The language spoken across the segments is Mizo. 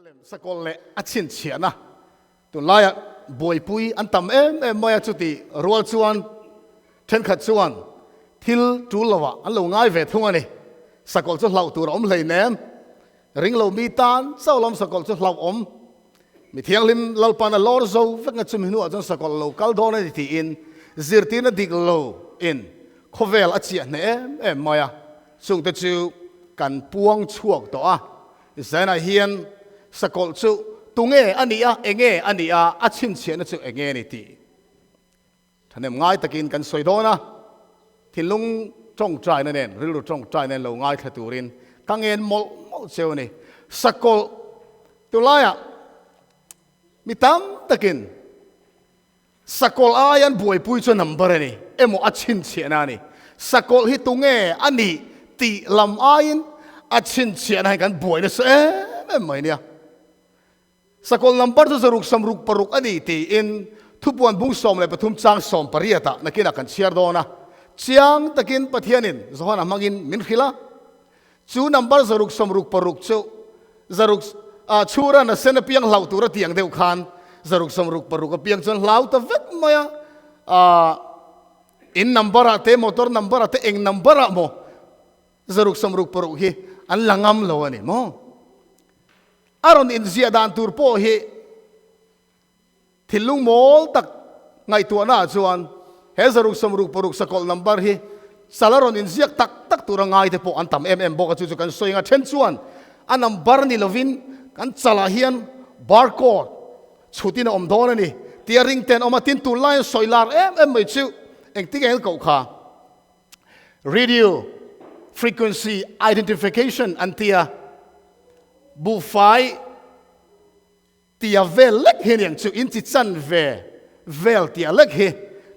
Lem sakawlh leh a chhinchhiahna tunlaia buaipui an tam em em mai a, chuti rual chuan thenkhat chuan thil tul lovah an lo ngai ve thung a ni. Sakawlh chu hlauh tur a awm hleinem, ring lo mi tan chauh lam sakawlh chu hlauh awm. Mi thianghlim Lalpan a lawr zo vekna chumi hnuah chuan sakawlh lo kal dawn a ni tiin zirtirna dik lo in khawvel a chiah hneh em em mai a, chungte chu kan puang chhuak tawh a. Zainah hian sakawlh chu tunge a nih a, enge a nih a, a chhinchhiahna chu enge a ni tih thahnem ngai takin kan sawi dawn a. Thinlung tawngtaina nen, rilru tawngtaina nen lo ngaithla turin ka ngen mawlh mawlh cheu a ni. Sakawlh tulaiah mi tam takin sakawlh ai an buaipui chu number a ni emaw a chhinchhiahna a ni. Sakawlh hi tunge a nih tih lam aiin a chhinchhiahna hi kan buai nasa em em mai nia. Sakawlh number chu zaruk samruk paruk a ni tiin thupuan bung 13 chang 18 ah nakinah kan chhiar dawn a. Chiang takin Pathianin Johana hmangin min hrilh a. Chu number zaruk samruk paruk chu zaruk chhura na sen apiang hlauh tur a tih ang deuh khan zaruk samruk paruk apiang chuan hlau ta vek mai a. In number ah te motor number ah te eng number ah maw zaruk samruk paruk hi an la ngam lo a ni maw? A rawn inziah dan tur pawh hi thinlung mawl tak ngaihtuahnaah chuan he zaruk sawmruk paruk sakawlh number hi sal a rawn inziak tak tak tura ngaite pawh an tam em em bawk a, chu chu kan sawi anga then chuan a number ni lovin kan chalah hian barcode chhutin a awm dawn a ni tia ring ten awm a, tin tunlaiin sawi lar em em mai chu engtin nge an koh kha? Radio frequency identification an ti a, buhfai tia vel lek hi aniang chu in chi chan ve vel tia lek hi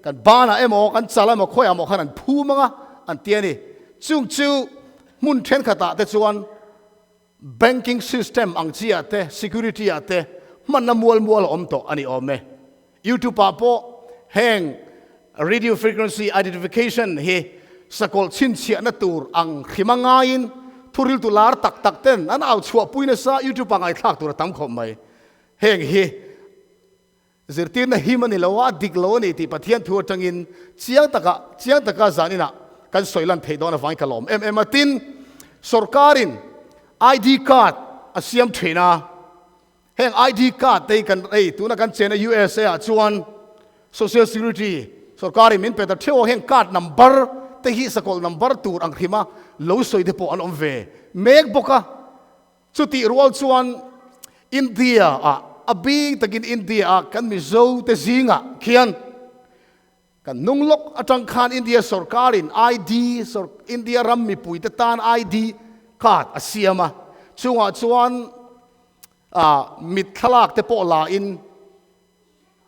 kan banah emaw kan chal emaw khawiah emaw khan an phum anga an ti a ni. Chung chu hmun thenkhatah te chuan banking system ang chi ah te security ah te hmanna mual mual a awm tawh a ni awm e. YouTube ah pawh heng radio frequency identification hi sakawlh chhinchhiahna tur ang hrim a ngaiin thuriltu lar tak tak ten an au chhuahpui nasa YouTube ah ngaithlak tur a tam khawp mai. Heng hi zirtirna him a ni lo a, a dik lo a ni tih Pathian thu atangin chiang taka chiang taka zaninah kan sawi lan theih dawn avangin ka lawm em em a. Tin, sorkarin ID card a siam thin a, heng ID card te hi kan ei tuna kan chena USA ah chuan Social Security sorkarin min pe ta theuh a, heng card number te hi sakawlh number tur ang hrima lo sawi te pawh an awm ve mek bawk a. Chutih rual chuan India ah, a bik takin India ah kan Mizo te zingah khian kan hnung lawk atang khan India sorkarin ID, India ram mipui te tan ID card a siam a, chungah chuan mit thlalak te pawh la in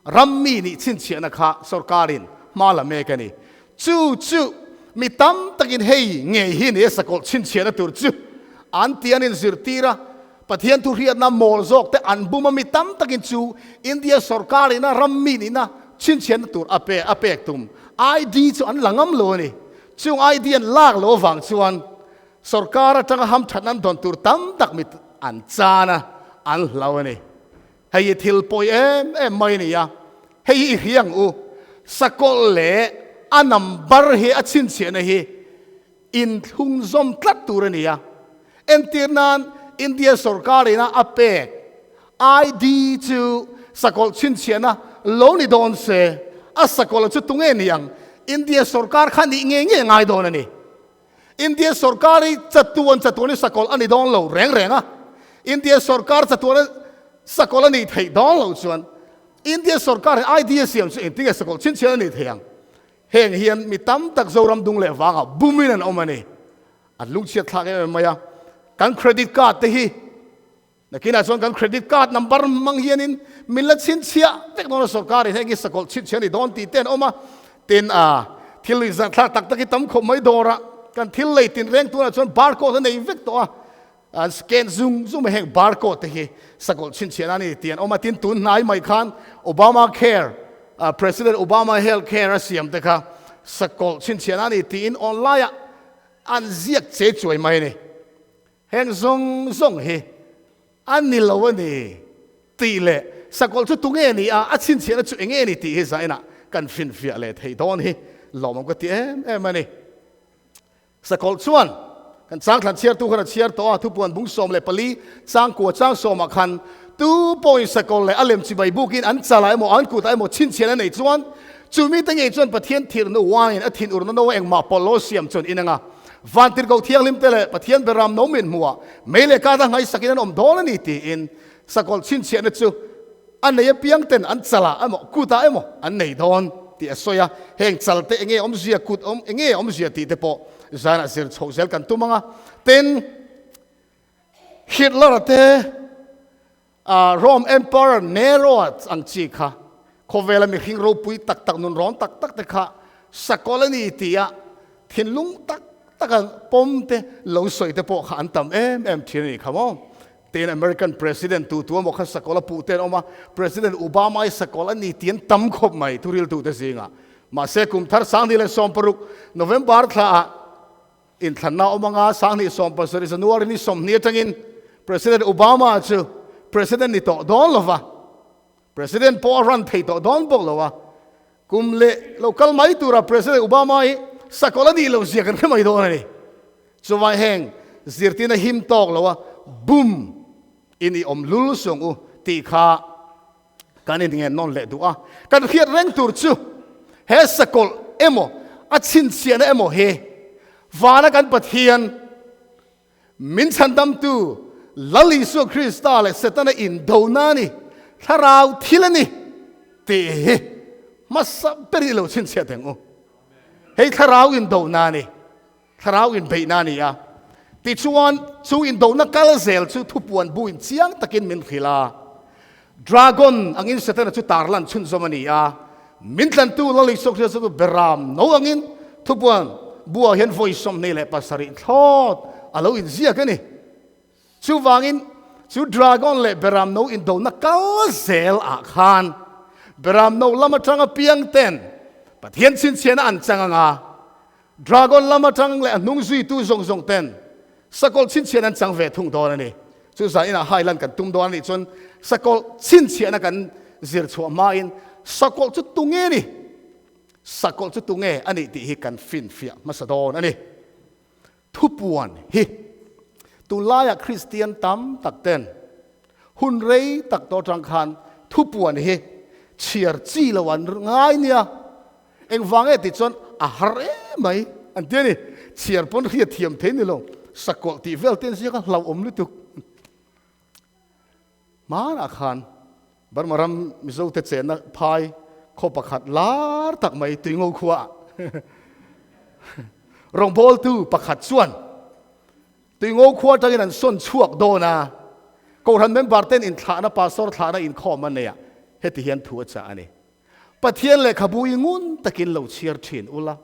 ram mi nih chhinchhiahna kha sorkarin hma la mek a ni. Chu chu mi tam takin hei ngei hi ni a sakawlh chhinchhiahna tur chu an ti an inzirtir a, Pathian thu hriatna mawl zawk te an bum a, mi tam takin chu India sorkarin a ram mi nihna chhinchhiahna tur a pe a pek tum ID chu an la ngam lo a ni. Chung ID an lak lo avang chuan sorkar atanga hamthatna an dawn tur tam tak mi an chan a, an hlau a ni. Hei hi thil pawi em em mai a ni a, hei hi i hria ang u, sakawlh leh a number hi a chhinchhiahna hi inthlung zawm tlat tur a ni a. Entir nan India sorkar ina a pek ID chu sakawlh chhinchhiahna lo ni dawn se, a sakawlh chu tunge ni ang? India sorkar kha nih ngei ngei a ngai dawn a ni. India sorkar hi chatuan chatuan hi sakawlh a ni dawn lo reng reng a, India sorkar chatuan sakawlh a nih theih dawn lo chuan India sorkar hi ID a siam chu engtin nge sakawlh chhinchhian a nih theih ang? Heng hian mi tam tak Zoram dung leh vangah bumin an awm a ni. An lungchhiat thlak em em mai a, kan credit card te hi Nakinah chuan kan credit card number hmang hianin min la chhinchhiah vek dawn a, sorkarin heng hi sakawlh chhinchhiah a ni dawn tih te an awm a. Tin, a thil inzah thlak tak tak hi tam khawp mai dawr a, kan thil lei tin reng tunah chuan barcode a nei vek tawh a, an scan zung zung mai heng barcode te hi sakawlh chhinchhiahna a ni tih an awm a. Tin, tun hnai mai khan Obama Care, President Obama Health Care a siam te kha sakawlh chhinchhiahna a ni tiin online ah an ziak che chuai mai a ni. Heng zawng zawng hi A ni lo a ni tih leh sakawlh chu tunge ni a, a chhinchhiahna chu enge ni tih hi zainah kan finfiah leh thei dawn hi lawmawm ka ti em em a ni. Sakawlh chuan kan changthlan chhiartu khan a chhiar tawh a, thupuan bung 14 chang kua chang sawmah khan tu pawhin sakawlh leh a lem chibai bukin an chalah emaw an kutah emaw chhinchhiahna nei chuan chumi te ngei chuan Pathian thirhna wine a thinurna no engmah pawlh lo siam chuan in anga vantirhkoh thianghlim te leh Pathian beram no min hmuhah mei leh kata ngaihsakin an awm dawn a ni tiin sakawlh chhinchhiahna chu A nei apiang ten an chalah emaw kutah emaw an nei dawn tih a sawi a, heng chal te enge awmzia, kut awm enge awmzia tih te pawh zanah zir chhoh zel kan tum ang a. Tin, Hitler-a te, Rome Emperor Nero-a ang chi kha khawvela mihring ropui tak tak, nunrawn tak tak te kha sakawlh a ni tia thinlung tak taka pawm te lo sawi te pawh kha an tam em em thin a ni kha maw. Tin, American President tu tu emaw kha sakawlh a puh te an awm a, President Obama hi sakawlh a ni tih an tam khawp mai thuriltute zingah. Mahse, kum thar 2016 November thlaah inthlanna a awm anga 2017 January ni 20 atangin President Obama chu President ni tawh dawn lo va, President pawh a run thei tawh dawn bawk lo a, kum leh lo kal mai tura President Obama hi sakawlh a nih loh zia kan hre mai dawn a ni. Chuvai heng zirtirna him tawk lo a bum in i awm lul sung u tih kha kan inngen nawn leh duh a. Kan hriat reng tur chu he sakawlh emaw a chhinchhiahna emaw hi vana kan Pathian Min chhandamtu Lal Isua Krista leh Setana indona a ni, thlarau thil a ni tih hi hmasa ber i lo chhinchhiah teng u. Hei thlarau indona a ni, thlarau inbeihna a ni a. Tichuan, chu indona kal zel chu thupuan buin chiang takin min hrilh a. Dragon angin Setana chu tarlan chhunzawm a ni a, min tlantu Lal Isua Krista chu beram no angin thupuan buah hian vawi 27 thlawt a lo inziak a ni. Chuvangin chu dragon leh beram no indona kal zel ah khan beram no lam atanga piang ten Pathian chhinchhiahna an chang anga Dragon lam atang leh a hnung zuitu zawng zawng ten sakawlh chhinchhiahna an chang ve thung dawn a ni. Chu zan inah hailan kan tum dawn a nih chuan sakawlh chhinchhiahna kan zir chhuah hmain sakawlh chu tunge ni? Sakawlh chu tunge a nih tih hi kan finfiah hmasa dawn a ni. Thupuan hi tunlaiah Kristian tam tak ten hun rei tak tawh atang khan thupuan hi chhiar chi lo an ngai nia. Engvang nge tih chuan a har em mai an ti a ni. Chhiar pawn hriat thiam thei ni lo, sakawlh tih vel te an ziak a hlauhawm lutuk. Hmanah khan Burma ram Mizo te chenna phai khaw pakhat lar tak mai Tuingo khuaah rawngbawltu pakhat chuan Tuingo khua atangin an sawn chhuak dawn a, Kohhran member ten inthlahna pastor thlahna inkhawm a nei a, heti hian thu a chah a ni. Pathian lehkhabu i ngun takin lo chhiar thin ula.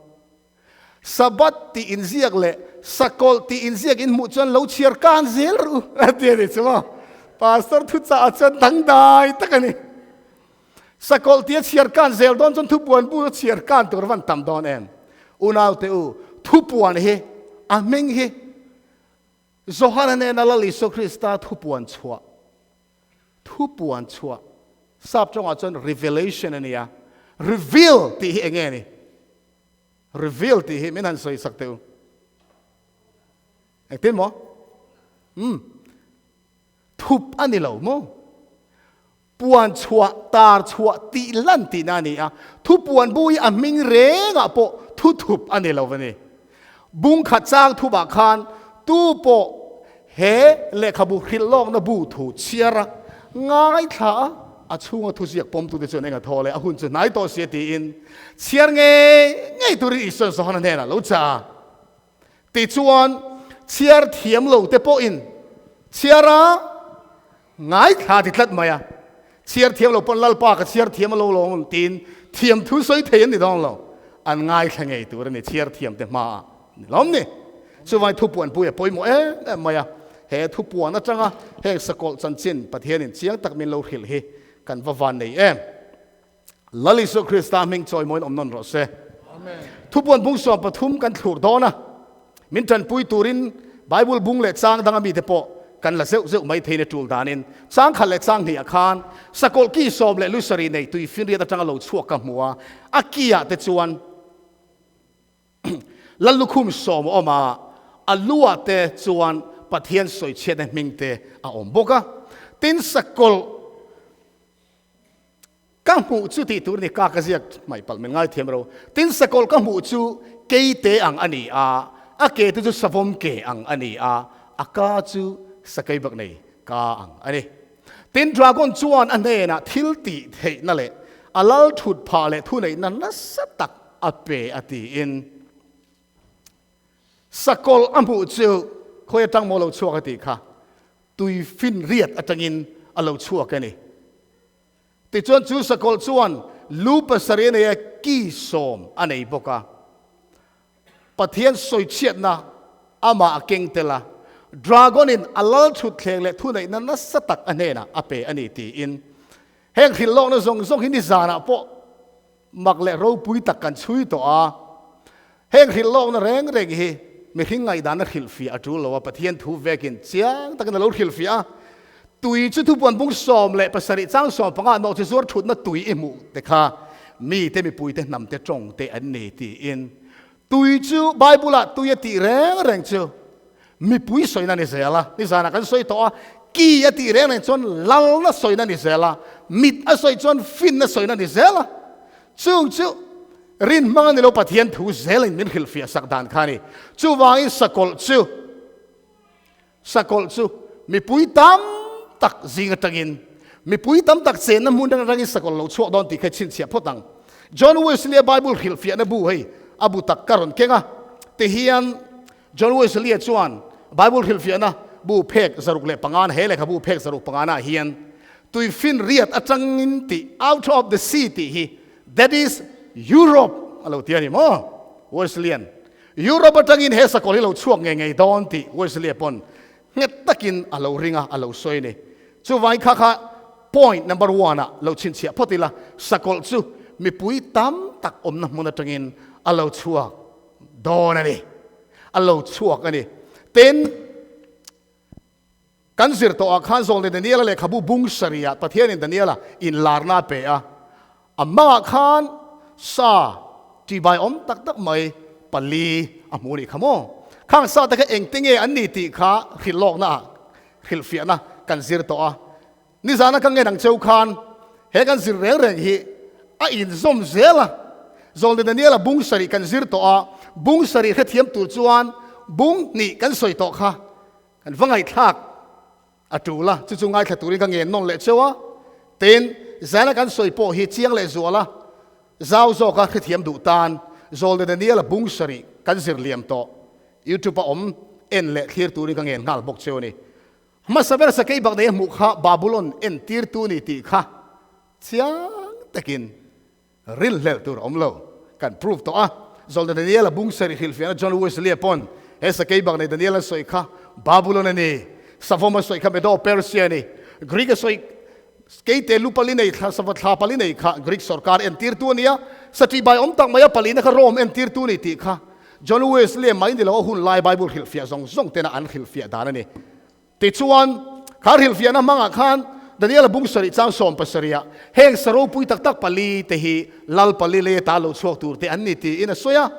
Sabbath tih inziak leh Sakawlh tih inziak in hmuh chuan lo chhiar kan zel ru a ti a ni chu maw. Pastor thuchah ah chuan dangdai tak a ni. Sakawlh tih a chhiar kan zel dawn chuan thupuan bu a chhiar kan tur van tam dawn em. Unaute u, thupuan hi a hming hi Johana nena Lal Isua Krista thupuan chhuah Thupuan chhuah, sap tawngah chuan revelation a ni a, reveal tih hi eng nge ni? Reveal tih hi min han sawi sak teh u. Engtin maw? Um. Thup a ni lo maw? Puan chhuah, tar chhuah tih lan tihna a ni a. Thupuan bu hi a hming rengah pawh thu thup a ni lo a ni. Bung khat chang thupah khan tu pawh he lehkhabu hrilh lawkna bu thu chhiar a, ngaithla a, a chhunga thuziak pawmtute chuan eng a thaw leh a hun chu hnai tawh sia tiin chhiar ngei ngei turin Isua'n Johana hnenah lo chah a. Tichuan, chhiar thiam lo te pawhin chhiar a ngaithla ti tlat mai a, chhiar thiam lo pawn Lalpa ka chhiar thiam a lo lawng tiin thiam thu sawi thei an ni dawn lo, an ngaithla ngei tur a ni chhiar thiam te hmaah ni lawm ni. Chuvangin thupuan pui a pawimawh em em mai a, he thupuan atanga heng sakawlh chanchin Pathianin chiang tak min lo hrilh hi kan va van nei em. Lal Isua Krista hming chawimawiin awm nawn rawh se. Thupuan bung 13 kan thlur dawn a, min tanpui turin Bible bung leh chang danga mite pawh kan la zeuh zeuh mai theiin a tul danin chang khat leh chang hnih ah khan sakawlh ki sawm leh lu sarih nei tui finriat atanga lo chhuak ka hmu a, a ki ah te chuan Lallukhum sawm a awm a, a lu ah te chuan Pathian sawichhiatna hming te a awm bawk a. Tin sakawlh Ka hmuh chu tih tur ni ka ka ziak hmaih palh min ngaithiam ro. Tin sakawlh ka hmuh chu keite ang a ni a, a ke te chu savawm ke ang a ni a, a ka chu sakei bak nei ka ang a ni. Tin dragon chuan a hnenah thil tih theihna leh a lal thut phah leh thuneihna nasa tak a pe a tiin sakawlh a hmuh chu khawi atang maw lo chhuak a tih kha tui finriat atangin a lo chhuak a ni. Tichuan chu sakawlh chuan lu pasarih a nei a, ki sawm a nei bawk a. Pathian sawichhiatna amah a keng tel a, Dragon-in a lal thutthleng leh thuneihna nasa tak a hnenah a pe a ni tiin. Heng hrilhlawkna zawng zawng hi nizanah pawh mak leh ropui tak kan chhui tawh a. Heng hrilhlawkna reng reng hi mihring ngaihdan a hrilhfiah a tul lo a, Pathian thu vekin chiang takin a lo hrilhfiah a. Tui chu thupuan bung 17 chang 15 nawh chi zuar thutna tui i hmuh te kha mite mipuite hnamte tawng te an ni tiin tui chu Bible ah tui a tih reng reng chu mipui sawina ni zel a, nizanah kan sawi tawh a, ki a tih reng reng chuan lalna sawina ni zel a, mit a sawi chuan finna sawina ni zel a, chung chu rin hmang a ni lo Pathian thu zelin min hrilhfiah sak dan kha a ni. Chuvangin sakawlh chu sakawlh chu mipui tam tak zing atangin mipui tam tak chenna hmun atangin sakawlh lo chhuak dawn tih kha chhinchhiah phawt ang. John Wesley-a Bible hrilhfiahna bu hei a bu tak ka rawn keng a, tihian John Wesley-a chuan Bible hrilhfiahna bu phek 105 he lehkhabu phek 105 ah hian tuifinriat atangin tih, out of the sea tih hi, that is Europe a lo ti a ni maw? Wesleyan Europe atangin he sakawlh hi lo chhuak ngei ngei dawn tih Wesley-a pawn nghet takin a lo ring a, a lo sawi a ni. Chuvangin kha kha point number one ah lo chhinchhiah phawt ila, sakawlh chu mipui tam tak awmna hmun atangin a lo chhuak dawn a ni, a lo chhuak a ni. Tin, kan zir tawhah khan Zawlne Daniela lehkhabu bung sarihah Pathianin Daniela inlarna a pe a, a mangah khan sa ṭihbai awm tak tak mai pali a hmu a nih kha maw? Khang sa te kha engte nge an ni tih kha hrilhlawknaah hrilhfiahna kan zir tawh a. Nizana ka ngen ang cheu khan he kan zir reng reng hi a inzawm zel a, Zawlne Daniela bung sarih kan zir tawh a, bung sarih hrethiam tur chuan bung hnih kan sawi tawh kha kan va ngaihthlak a tul a, chu chu ngaithla turin ka ngen nawn leh cheu a, tin zana kan sawi pawh hi chiang leh zual a, zau zawka hrethiam duh tan Zawlne Daniela bung sarih kan zir liam tawh YouTube a awm en leh thlir turin ka ngen nghal bawk cheu a ni. Hmasa ber sakei bak nei a hmuh kha Babulon entirtu ni tih kha chiang takin rilhlelh tur a awm lo. Kan prove tawh a. Zawlna Daniel a bung sarih hrilhfiahna John Wesley-a pawn he sakei bak nei Daniel a sawi kha Babulon a ni. Savawm a sawi kha Medo-Persia a ni. Greek a sawi keite lu pali nei thla sava thla pali nei kha Greek sorkar entirtu a ni a. Saṭihbai awm tak mai a palina kha Rome entirtu a ni tih kha John Wesley mai ni lo a hun lai Bible hrilhfiah zawng zawng tena an hrilhfiah dan a ni. Tichuan, kha hrilhfiahna hmangah khan Daniela bung sarih chang 17 ah heng sa ropui tak tak pali te hi lal pali lei ata lo chhuak tur te an ni tiin a sawi a.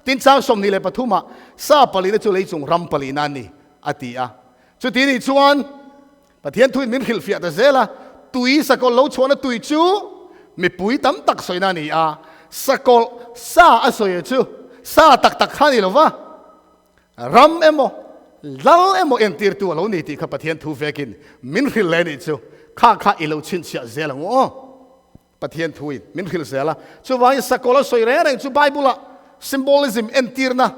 Tin, chang 23 ah sa palina chu leichung ram palina a ni a ti a. Chuti nih chuan Pathian thuin min hrilhfiah ta zel a, tui sakawlh lo chhuahna tui chu mipui tam tak sawina a ni a, sakawlh sa a sawi chu sa tak tak kha a ni lo va, ram emaw lal emaw entirtu a lo ni tih kha Pathian thu vekin min hrilh leh a nih chu, kha kha i lo chhinchhiah zel ang u aw. Pathian thuin min hrilh zel a, chuvangin sakawlh a sawi reng reng chu Bible-ah symbolism entirna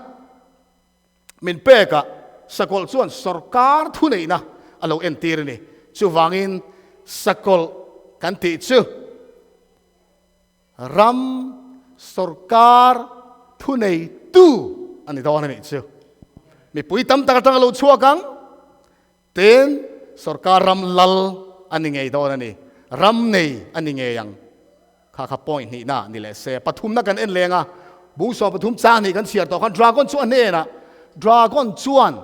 Min pek a, sakawlh chuan sorkar thuneihna a lo entir a ni. Chuvangin sakawlh kan tih chu ram sorkar thuneitu a ni dawn a nih chu. Mipui tam tak atanga lo chhuak ang. Tin, sorkar ram lal a ni ngei dawn a ni. Ram nei a ni ngei ang. Kha kha point hnihna ni leh se. Pathumna kan en leng a, bung 13 chang hnih kan chhiar tawh khan Dragon chu a hnenah, Dragon chuan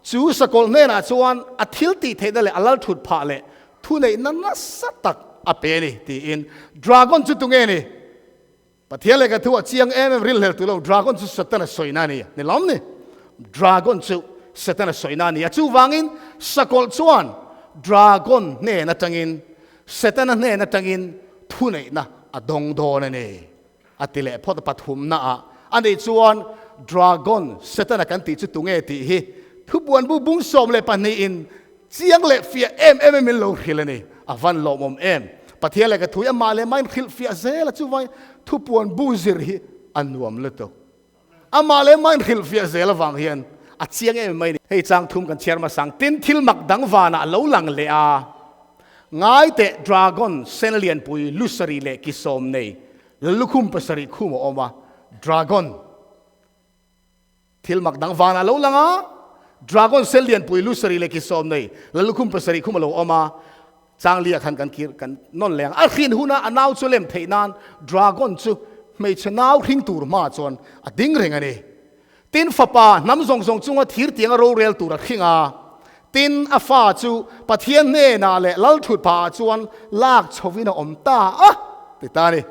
Chu sakawlh hnenah chuan a thil tih theihna leh a lal thut phah leh thuneihna nasa tak a pe a ni, tiin. Dragon chu tunge ni? Pathian lehkha thu a chiang em em rilhlel tu lo, Dragon chu Setana sawina a ni, ni lawm ni? Dragon chu Setana sawina a ni a, chuvangin sakawlh chuan Dragon hnen atangin, Setana hnen atangin thuneihna a dawng dawn a ni, a ti leh phawt a, pathumna ah a nih chuan Dragon, Setana kan tih chu tunge tih hi thubuan bu bung 12 in Chiang leh fiah em em in min lo hrilh a ni. A van lawmawm em. Pathian leh ka thui amah leh mah in hrilh fiah zel a, chuvangin thupuan bu zir hi a nuam lutuk. Amah leh mah in hrilh fiah zel avang hian a chiang em em mai a ni. Hei chang thum kan chhiar hmasa ang. Tin, thil mak dang vanah a lo lang leh a, ngai teh dragon sen lianpui lusari leh ki sawm nei lukhum pasarih khum a awm a, dragon. Thil mak dang vanah a lo lang a, dragon sel lianpui lu sarih leh ki sawm nei la lukhum pasarih khum a lo awm a, changlia khan kan kir kan nawn leh ang. A hrin huna a nau chu lem theih nan dragon chu hmeichhe nau hring tur hmaah chuan a ding reng a ni. Tin, fapa hnam zawng zawng chunga thir tianga rorel tur a hring a, tin, a fa chu Pathian hnenah leh lalthut phahah chuan lak chhovin a awm ta a, ti ta a ni.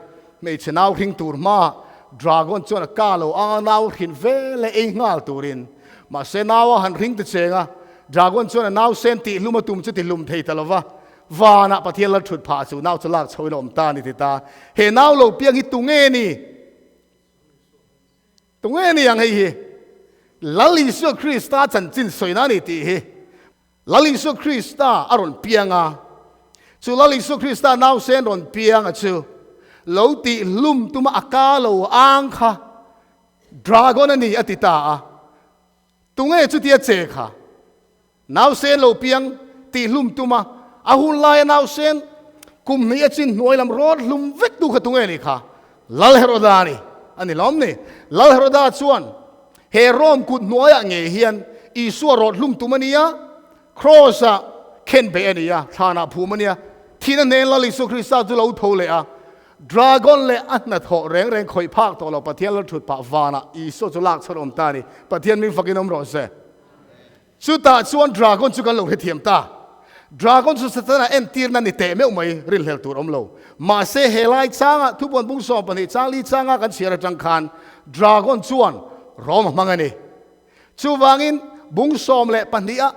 Hmeichhe nau hring tur hma Dragon chuan a ka lo ang a, nau hrin ve leh ei nghal turin. Mahse nau a han hring ta cheng a, Dragon chuan a nau sen tihlum a tum chu tihlum thei ta lo va, vanah Pathian lal thut phah chu nau chu lak chhoin a awm ta a ni ti ta. He nau lo piang hi tunge ni? Tunge ni ang hei hi? Lal Isua Krista chanchin sawina a ni tih hi. Lal Isua Krista a rawn piang a, chu Lal Isua Krista nausen rawn piang a chu lo tih hlum tuma a ka lo ang kha dragon a ni a ti ta a. Tunge chutia che kha? Nausen lo piang tih hlum tuma a hun laia nausen kum hnih a chin hnuai lam rawt hlum vek tu kha tunge ni kha? Lal Heroda a ni. A ni lawm ni? Lal Heroda chuan He Rome kut hnuaiah ngei hian Isua rawt hlum tum a ni a, Kraws-ah khen beih a ni a, thlanah phum a ni a, thihna hnen Lal Isua Krista chu lo tho leh a, Dragon leh a hnathawh reng reng khawih phak tawh lo Pathian lo thut pah vanah Isua chu lak chhuat awm ta a ni. Pathian min fakin awm rawh se. Chutah chuan Dragon chu kan lo hrethiam ta. Dragon chu Setana entirna ni teh meuh mai rinhlel tur awm lo. Mahse he lai changa thubuan bung 12 chang li changa kan chhiar atang khan Dragon chuan rawm a hmang a ni. Chuvangin bung 12 a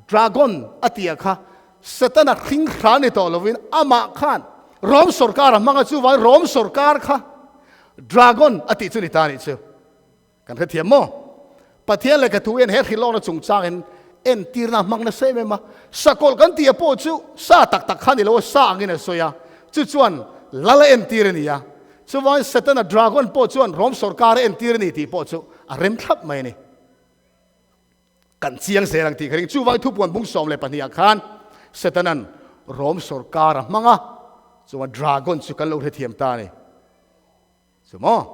Dragon a tia kha Setana hring hran ni tawh lovin amah khan Rom sorkar a hmang a, chuvangin Rom sorkar kha Dragon a tih chu ni ta a nih chu. Kan hrethiam maw? Pathian lehkha thu hian he hrilhlawkna chungchangin entirna a hmang nasa em em a. Sakawlh kan tih a pawh chu sa tak tak kha ni lo a, sa angin a sawi a. Chu chuan lal a entir a ni a. Chuvangin Setana dragon pawh chuan Rom sorkar a entir a ni tih pawh chu a rem thlap mai a ni. Kan chiang zel ang tih ka ring. Chuvangin thupuan bung 12 ah khan Setanan Rom sorkar a hmang a, chuan dragon chu kan lo hrethiam ta a ni. Chu maw?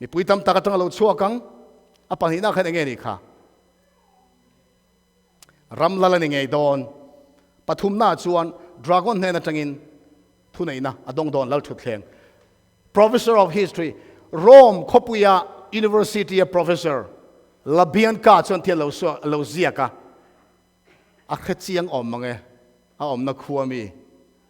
Mipui tam tak atanga lo chhuak ang. A pahnihna khan enge nih kha? Ram lal a ni ngei dawn. Pathumna chuan Dragon hnen atangin thuneihna a dawng dawn lal thutthleng. Professor of History, Rome khawpuia University a Professor LaBianca chuan thil lo ziak a. A hre chiang awm mang e, a awmna khua mi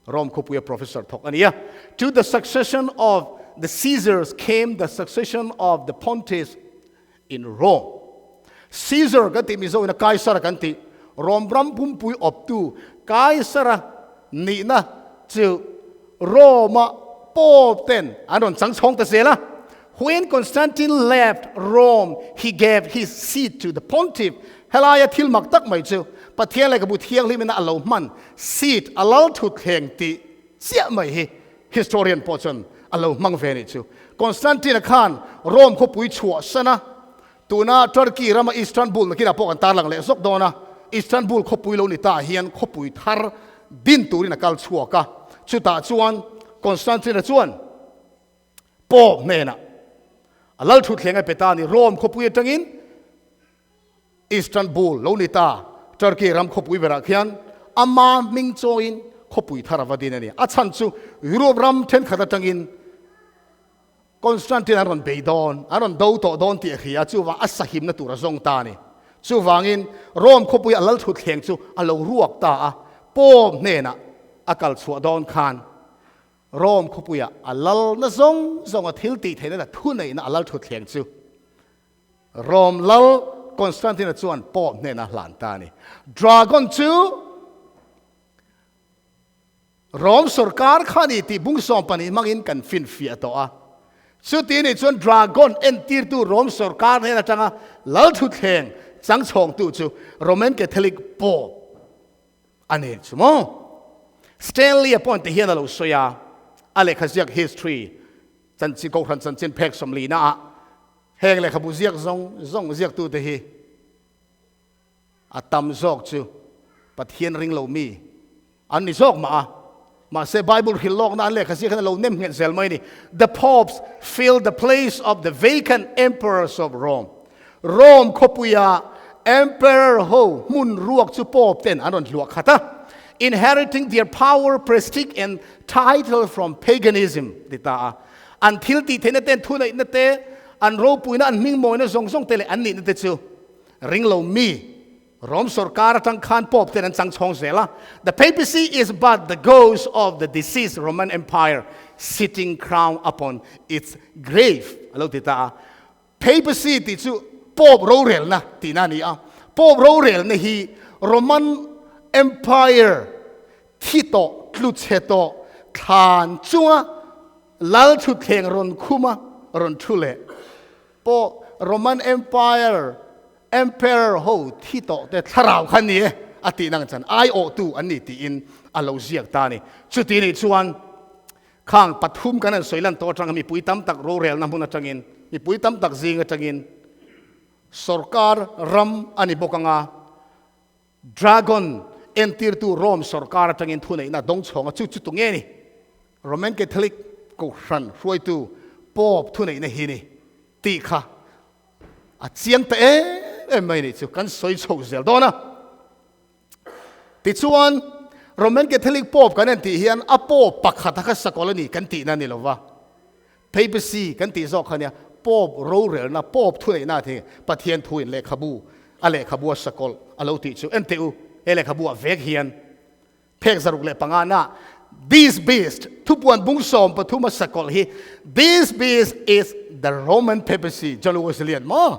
Rome khawpuia professor thawk a ni a. To the succession of the Caesars came the succession of the Pontiffs in Rome. Caesar kan tih Mizo in a Kaisara kan tih, Rome ram pumpui awptu Kaisara nihna chu Rome-a Pope ten an rawn chang chhawng ta zel a. When Constantine left Rome, he gave his seat to the pontiff. Helaia thil mak tak mai chu Pathian lehkhabu thianghlim ina a lo hman seat a lal thut thleng tih chiah mai hi historian pawh chuan a lo hmang ve nih chu. Constantine-a khan Rome khawpui chhuah san a, tuna Turkey rama Istanbul nakinah pawh kan tarlang leh zawk dawn a, Istanbul khawpui lo ni ta hian khawpui thar din turin a kal chhuak a, chutah chuan Constantine-a chuan Pope hnenah a lal thutthleng a pe ta a ni. Rome khawpui atangin Istanbul lo ni ta Turkey ram khawpui berah khian ama hming chawiin khawpui thar a va din a ni. A chhan chu Europe ram thenkhat atangin Constantine an rawn bei dawn, an rawn do tawh dawn tih a hria, chuvang a sahimna tur a zawng ta a ni. Chuvangin Rome khawpui a lal thutthleng chu a lo ruak ta a, Pope hnenah a kal chhuah dawn khan Rome khawpuia a lal na zawng zawng a thil tih theihna leh thuneihna a lal thutthleng chu Rome lal Constantine-a chuan Pope hnenah a hlan ta a ni. Dragon chu Rome sorkar kha ni tih bung 12 hmangin kan finfiah tawh a. Chuti nih chuan Dragon entirtu Rome sorkar hnen atanga lal thutthleng changchhawngtu chu Roman Catholic Pope a ni chu maw? Stanley-a pawh ti hian a lo sawi a, a lehkha ziak History chanchin Kohhran chanchin phek 40 ah heng lehkhabu ziak zawng zawng ziaktute hi A tam zawk chu Pathian ring lo mi an ni zawk mah a, mahse Bible hrilh lawkna an lehkha ziak hian a lo nem nghet zel mai a ni. The Popes filled the place of the vacant emperors of Rome. Rome khawpuia emperor ho hmun ruak chu Pope ten an rawn hluah khat a, inheriting their power, prestige and title from paganism ti ta a. An thil tih theihna ten thuneihna te, an ropuina, an hmingmawina zawng zawng te leh an nihna te chu Ring lo mi Rome sorkar atang khan Pope ten an chang chhawng zel a, The papacy is but the ghost of the deceased Roman Empire sitting crowned upon its grave a lo ti ta a. Papacy tih chu Pope rorelna tihna a ni a, Pope rorelna hi Roman Empire thi tawh, tlu chhe tawh, thlan chunga lal thutthleng rawn khuma rawn thu leh Pawh Roman Empire Emperor ho thi tawh te thlarau kha ni e a tih nang chan aiawhtu an ni tiin a lo ziak ta a ni. Chuti nih chuan khang pathum kan han sawi lan tawh atanga mipui tam tak rorelna hmun atangin mipui tam tak zing atangin sorkar ram a ni bawk anga Dragon entirtu Rome sorkar atangin thuneihna dawng chhawng a, chu chu tunge ni? Roman Catholic Kohhran hruaitu Pope thuneihna hi ni tih kha a chiang ta em em mai ni chu kan sawi chho zel dawn a. Tichuan, Roman Catholic Pope kan en tih hian a Pope pakhat a kha sakawlh a ni kan tihna ni lova, Papacy kan tih zawk kha nia, Pope rorelna, Pope thuneihna a ti, Pathian thuin lehkhabu, a lehkhabu a sakawlh a lo tih chu. En teh u, he lehkhabu ah vek hian phek 605 na This beast, thupuan bung 13 a sakawlh hi, This beast is the Roman Papacy, John Wesleyan maw?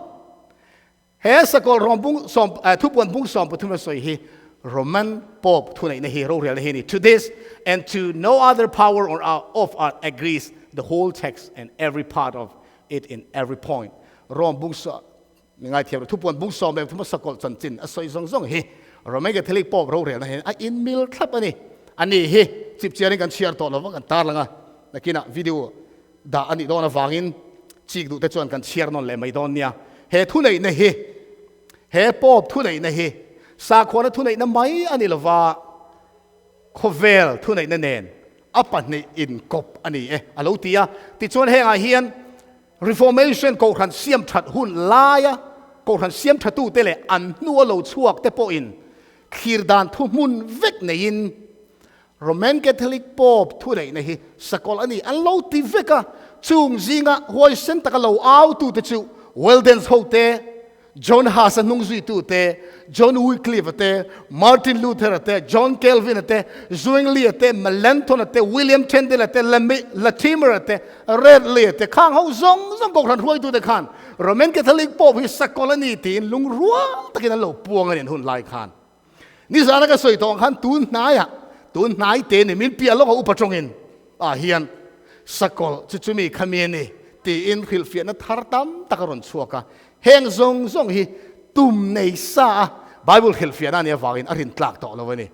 He sakawlh rawng bung sawm, thupuan bung 13 a sawi hi Roman Pope thuneihna hi rorelna hi a ni. To this and to no other power or of art agrees the whole text and every part of it in every point. Rome bung sawm, mi ngaithiam rawh, thupuan bung 13 a sakawlh chanchin a sawi zawng zawng hi Roman Catholic Pope rorelna hian a inmil thlap a ni. A ni hi chipchiarin kan chhiar tawh lova kan tarlang a, nakinah video Dah a nih dawn avangin chik duhte chuan kan chhiar nawn leh mai dawn nia. He thuneihna hi, he Pope thuneihna hi sakhuana thuneihna mai a ni lova, khawvel thuneihna nen a pahnih inkawp a ni e, a lo ti a. Tichuan hengah hian Reformation Kohhran siam that hun laia Kohhran siam thatute leh an hnua lo chhuak te pawhin thlir dan thuhmun vek neiin Roman Catholic Pope thuneihna hi sakawlh a ni an lo ti vek a, chung zinga huaisen taka lo autute chu Weldens ho te, John Huss-a hnungzuitu te, John Wycliffe-a te, Martin Luther-a te, John Calvin-a te, Zwingli-a te, Melanchthon-a te, William Tyndale-a te, Latimer-a te, Ridley-a te, khang ho zawng zawng Kohhran hruaitute khan Roman Catholic Pope hi sakawlh a ni tiin lungrual takin an lo puang a ni an hun lai khan. Nizana ka sawi tawh ang khan tun hnaiah, tun hnai te ni min piah lawk a upa tawngin ah hian sakawlh chu chumi kha mi a ni tiin hrilhfiahna thar tam tak a rawn chhuak a. Heng zawng zawng hi tum nei sa a Bible hrilhfiahna a nih avangin a rin tlak tawh lo a ni.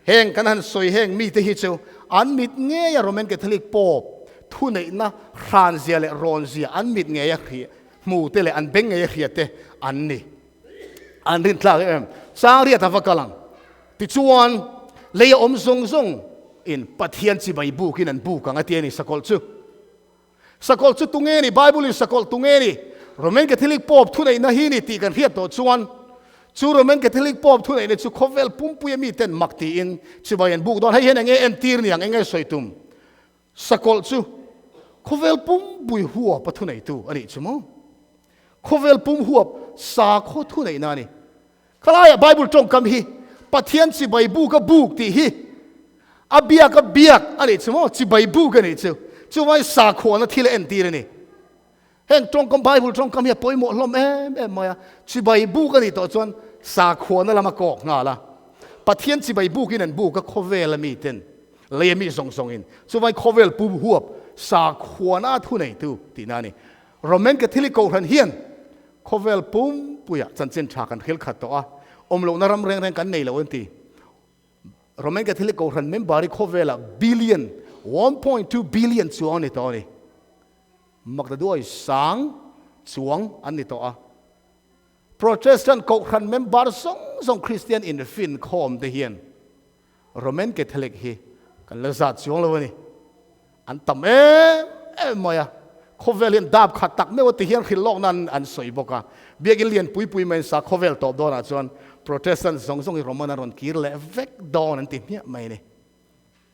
Heng kan han sawi heng mite hi chu an mit ngeia Roman Catholic Pope thuneihna hranzia leh rawnzia an mit ngeia hmu te leh an beng ngeia hria te an ni. An rin tlak em? Changriat a va kal ang. Tichuan, lei a awm zawng zawng in Pathian chibai buk in an buk ang a ti a ni sakawlh chu. Sakawlh chu tunge ni? Bible in sakawlh tunge ni? Roman Catholic Pope thuneihna hi ni tih kan hriat tawh chuan chu Roman Catholic Pope thuneihna chu khawvel pumpui a miten mak tiin chibai an buk dawn. Hei hian enge entir ni ang? Enge sawi tum? Sakawlh chu khawvel pumpui huap a thuneitu a nih chu maw? Khawvel pum huap sakhaw thuneihna a ni. Khalaiah Bible tawngkam hi Pathian chibai buk a buk tih hi a biak a biak a nih chu maw? Chibai buk a nih chu. Chuvangin sakhuana thil a entir a ni. Heng tawngkam Bible tawngkam hi a pawimawh hlawm em em mai a. Chibai buk a nih tawh chuan sakhuana lam a kawk nghal a. Pathian chibai bukin an buk a khawvel a miten lei a mi zawng zawngin. Chuvangin khawvel pu huap sakhuana thuneitu tihna a ni. Roman Catholic Kohhran hian khawvel pumpuiah chanchin tha kan hril khat tawh a, awm lohna ram reng reng kan nei lo an ti. Roman Catholic Kohhran member hi khawvelah billion, 1.2 billion chuang a ni tawh a ni. Maktaduai sang chuang an ni tawh a. Protestant Kohhran member zawng zawng Kristian infinkhawm te hian Roman Catholic hi kan la zat chuang lo a ni. An tam em em mai a, khawvel hian dap khat tak meuh a ti hian hrilh lawk nan an sawi bawk a. Biakin lian pui pui mai sa khawvel tawp dawnah chuan Protestant zawng zawng hi Roman an rawn kir leh vek dawn an ti hmiah mai a ni.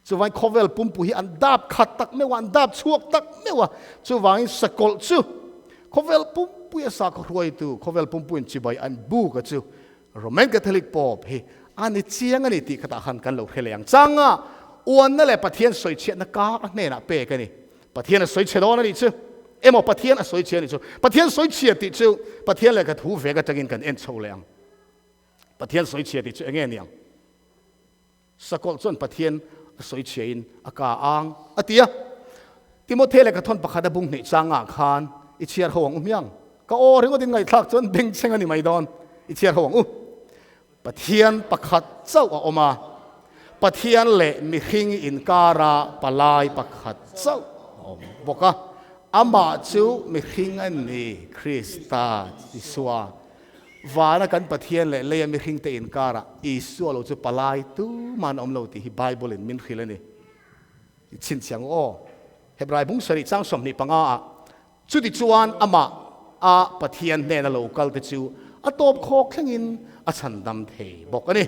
Chuvangin khawvel pumpui hi an dap khat tak meuh a, an dap chhuak tak meuh a. Chuvangin sakawlh chu khawvel pumpuia sakhaw hruaitu, khawvel pumpuiin chibai an buk a chu Roman Catholic Pope hi a ni chiang a ni tih khatah khan kan lo hre leh ang. Changa uanna leh Pathian sawichhiatna kar a hnenah pek a ni. Pathian a sawichhe dawn a nih chu. Emaw Pathian a sawichhe a nih chu. Pathian sawichhia tih chu Pathian lehkha thu vek atangin kan en chho leh ang. Pathian sawichhia tih chu enge ni ang? Sakawlh chuan Pathian a sawichhiain a ka ang a ti a. Timothy lehkha thawn pakhat a bung hneih changah khan i chhiar ho ang u hmiang. Ka aw ringawt in ngaihthlak chuan bengchheng a ni mai dawn. I chhiar ho ang u. Pathian pakhat chauh a awm a, Pathian leh mihring inkara palai pakhat chauh a awm bawk a, amah chu mihring a ni, Krista Isua. Vana kan Pathian leh leia mihringte inkarah Isua lo chu palai tuman awm lo tih hi Bible in min hrilh a ni. I chhinchhiang u aw. Hebrai bung sarih chang 25 ah, Chutichuan amah a Pathian hnena lo kal te chu a tawp khawk thlengin a chhandam thei bawk a ni.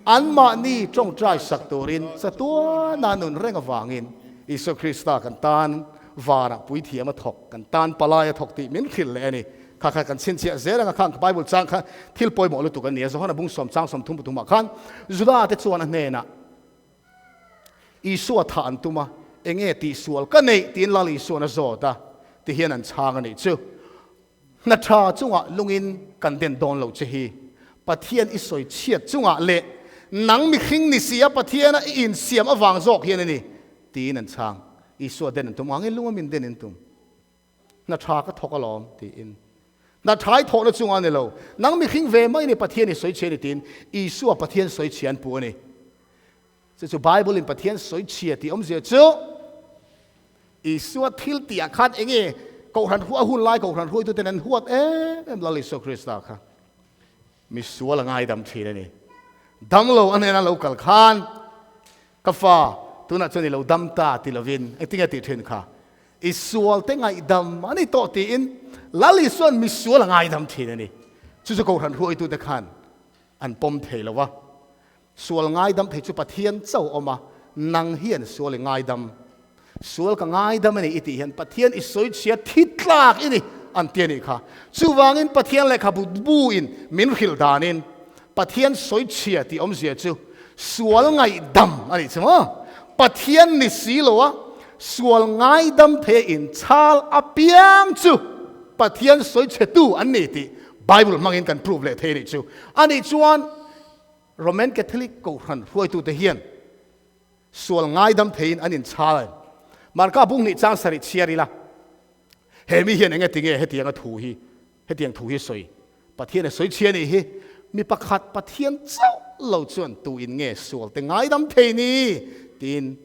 Anmahni tawngtai sak turin chatuana nun reng avangin Isua Krista kan tan vanah puithiam a thawk, kan tan palai a thawk tih min hrilh leh a ni. Kha kha kan chhinchhiah zel anga khang Bible chang kha thil pawimawh lutuk a ni a, Johana bung sawm chang 30 pathumah khan Juda te chuan a hnenah Isua thah an tum a, enge tihsual ka neih tiin Lal Isuan a zawt a, ti hian an chhang a nih chu. Hna tha chungah lungin kan den dawn lo che hi, Pathian i sawi chhiat chungah leh nang mihring ni si a Pathiana i insiam avang zawk hian a ni tiin an chhang. Isua den an tum angin lunga min den in tum. Hna tha ka thawk alawm, tiin. Hna tha i thawhna chungah a ni lo. Nang mihring ve mai ni Pathian i sawi chhia ni tiin Isua Pathian sawi chhia an puh a ni. Chu chu Bible in Pathian sawi chhia tih awmzia chu Isua thil tihah khan enge Kohhran a hun lai Kohhran hruaituten an huat em em Lal Isua Krista kha. Misual a ngaidam thin a ni. Damlo a hnena lo kal khan ka fa tunah chuan i lo dam ta ti lovin engtinge tih thin kha? I sualte ngaihdam a ni tawh tiin Lal Isua'n misual a ngaidam thin a ni. Chu chu Kohhran hruaitute khan an pawm thei lo va. Sual ngaidam thei chu Pathian chauh a awm a, nang hian sual i ngaidam. Sual ka ngaidam a ni i tih hian Pathian i sawichhia thi tlak i ni an ti a nih kha. Chuvangin Pathian lehkhabu buin min hrilh danin Pathian sawichhia tih awmzia chu sual ngaihdam a nih chu maw? Pathian ni si lo a, sual ngaidam thei a inchhal apiang chu Pathian sawichhetu an ni tih Bible hmangin kan prove leh thei a nih chu. Anih chuan Roman Catholic Kohhran hruaitute hian Sual ngaidam theiin an inchhal em? Marka bung hnih chang sarih chhiar ila, he mi hian enge tinge hetianga thu hi, hetiang thu hi sawi? Pathian a sawi chhia nih hi, mi pakhat Pathian chauh lo chuan tu in nge sual te ngaidam thei ni? tiin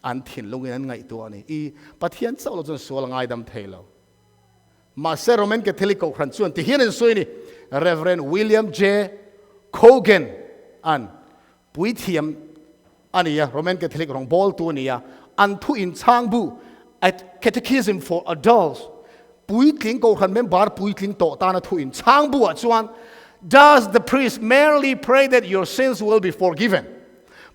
an thinlungin an ngaihtuah a ni. I Pathian chauh lo chuan sual a ngaidam thei lo. Mahse Roman Catholic Kohhran chuan ti hian an sawi a ni, Rev. William J. Cogan an Puithiam a ni a, Roman Catholic rawngbawltu a ni a, an thu inchhang bu A Catechism for Adults, Puitling Kohhran member puitling tawh tana thu inchhang bu ah chuan, Does the priest merely pray that your sins will be forgiven?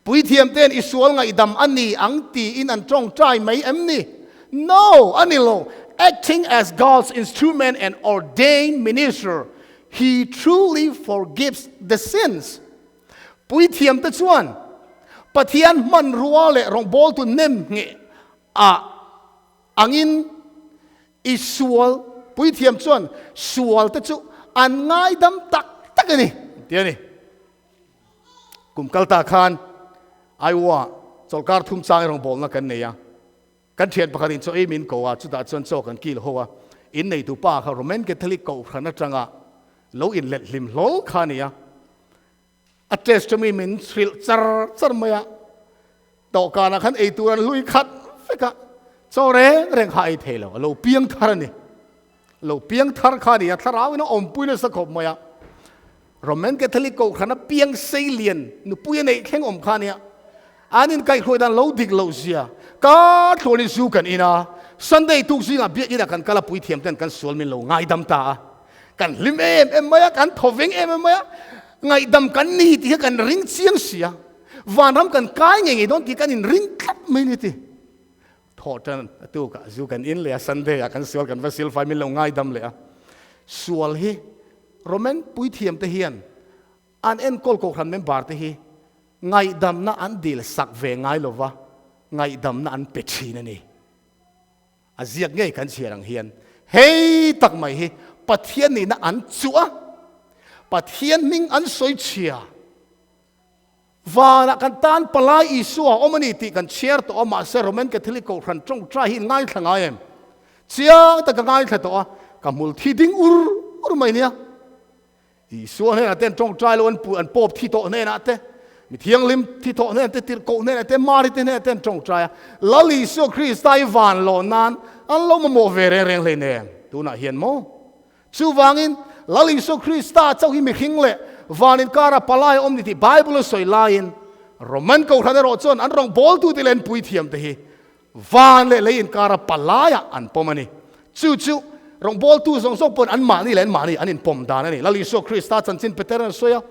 Puithiam ten i sual ngaihdam a ni ang tiin an tawngtai mai em ni? No, a ni lo. Acting as God's instrument and ordained minister, He truly forgives the sins. Puithiamte chuan Pathian hmanrua leh rawngbawltu nem ngheh ah angin i sual puithiam chuan sualte chu an ngaidam tak tak a ni, ti a ni. Kum kal ta khan Iowa chawlhkar thum chang rawngbawlna kan nei a. Kan thian pakhat in chaw ei min ko a, chutah chuan chaw kan kil ho a. Inneitu pa kha Roman Catholic kohhran atanga lo inlet hlim hlawl kha a ni a. A testimony min hrilh char char mai a, dawhkanah khan ei tur an hlui khat vek a, chaw reng reng kha a ei thei lo, a lo piang thar a ni. Lo piang thar kha a ni a, thlarau in a awmpui nasa khawp mai a. Roman Catholic kohhran a piang sei lian nupui a neih thleng awm kha a nia. An inkaihhruai dan lo dik loh zia ka tluanin zu kan in a, Sunday tuk zingah biakinn ah kan kal a, puithiam ten kan sual min lo ngaidam ta a. Kan hlim em em mai a, kan thaw veng em em mai a, ngaihdam kan ni tih kha kan ring chiang si a, vanram kan kai ngei ngei dawn tih kan inring tlat mai ni ti. Thawh tan a tukah zu kan in leh a, Sunday ah kan sual kan va silfai min lo ngaidam leh a. Sual hi Roman puithiam te hian an enkawl kohhran member te hi ngaihdamna an dil sak ve ngai lova, ngaihdamna an pe thin a ni. A ziak ngei kan chhiar ang hian hei tak mai hi Pathian nihna an chuh a, Pathian hming an sawi chhia. Vanah kan tan palai Isua a awm a ni tih kan chhiar tawh a, mahse Roman Catholic Kohhran tawngtai hi in ngaithla ngai em? Chiang tak ka ngaithla tawh a, ka hmul thi ding ur ur mai nia. Isua hnenah te an tawngtai lo, an pu, an pawp thi tawh hnenah te, mi thianghlim thi tawh hnenah te, tirhkoh hnenah te, Mari te hnenah te an tawngtai a. Lal Isua Krista i van lawh nan an lo mamawh ve reng reng hleinem tunah hian maw? Chuvangin, Lal Isua Krista chauh hi mihring leh van inkara palai a awm ni tih Bible a sawi laiin, Roman Kohhran erawh chuan an rawngbawltute leh an puithiamte hi Van leh lei inkara palaiah an pawm a ni. Chu chu rawngbawltu zawng zawng pawhin anmahni leh anmahni an inpawm dan a ni. Lal Isua Krista chanchin Peter an sawi a,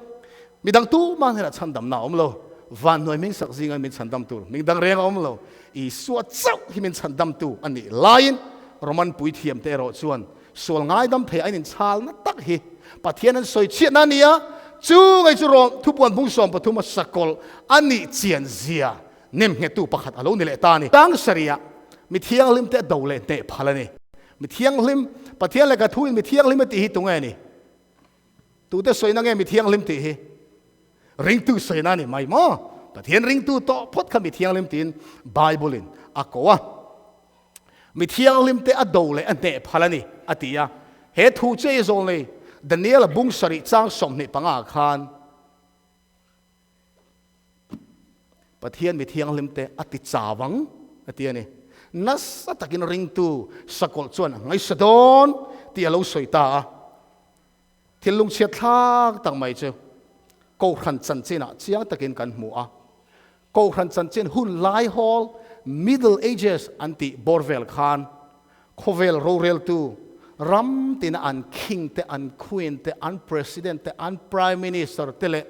Mi dang tumah hnenah chhandamna a awm lo. Van hnuai hming sak zinga min chhandam tur hming dang reng a awm lo. Isua chauh hi min chhandamtu a nih laiin Roman puithiamte erawh chuan sual ngaidam thei a inchhalna tak hi Pathian an sawi chhiatna a ni a, chu ngei chu Rom thupuan bung 13 a sakawlh a nih chian zia Nemnghettu pakhat a lo ni leh ta a ni. Tang sarihah mi thianghlimte a do leh hneh phal a ni. Mi thianghlim, Pathian lehkha thuin mi thianghlim a tih hi tunge a ni? Tute sawina nge mi thianghlim tih hi? Ringtu sawina a ni mai maw? Pathian ringtu tawh phawt kha mi thianghlim tiin Bible-in a ko a. Mi thianghlimte a do leh a hneh phal a ni, a ti a. He thu che i zawl nei Daniel-a bung sarih chang 25 khan, Pathian mi thianghlimte a ti chau ang a ti a ni. Nasa takin ringtu sakawlh chuan a ngaihsa dawn tih a lo sawi ta a. Thil lungchhiat thlak tak mai chu Kohhran chanchinah chiang takin kan hmu a. Kohhran chanchin hun lai hawl, Middle Ages an tih bawr vel khan Khawvel roreltu ram tina an king te, an queen te, an president te, an prime minister te leh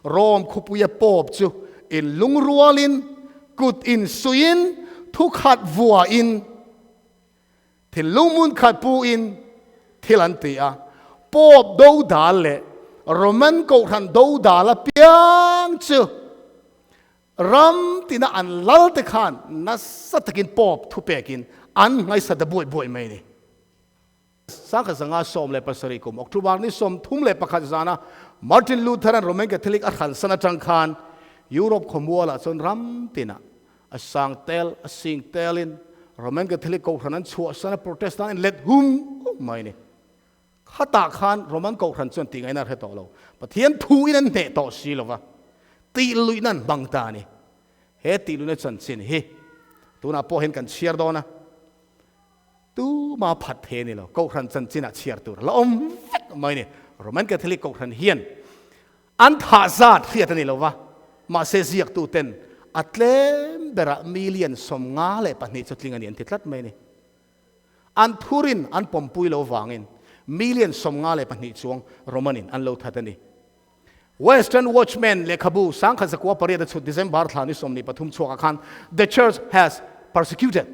Rome khawpuia pope chu in lungrualin, kut insuiin, thukhat vuain, thinlung hmun khat puin thil an ti a. Pope dodal leh Roman kohhran dodal apiang chu Ram tina an lal te khan nasa takin Pope thupekin an ngaisa ta buai buai mai a ni. Sangkhat zanga 17 kum October ni 31 zana Martin Luther an Roman Catholic a hransan atang khan Europe khawmualah chuan ram tina a sang tel a sing telin Roman Catholic kohhran an chhuahsan a Protestant an let hum hum mai a ni. Khatah khan Roman Kohhran chuan tih ngaihna a hre tawh lo. Pathian thuin an hneh tawh si lo va, tih luihna an hmang ta a ni. He tih luihna chanchin hi tunah pawh hian kan chhiar dawn a, tuma phat thei a ni lo. Kohhran chanchinah chhiar tur a la awm vek mai a ni. Roman Catholic Kohhran hian an thah zat hriat a ni lo va, mahse ziaktuten a tlem berah million 52 chu tling a ni an ti tlat mai a ni. An thurin an pawmpui lo vangin million 52 chuang Roman-in an lo that a ni. Western Watchman lehkhabu 1908 a chhut December thla ni 23 chhuakah khan The Church Has Persecuted,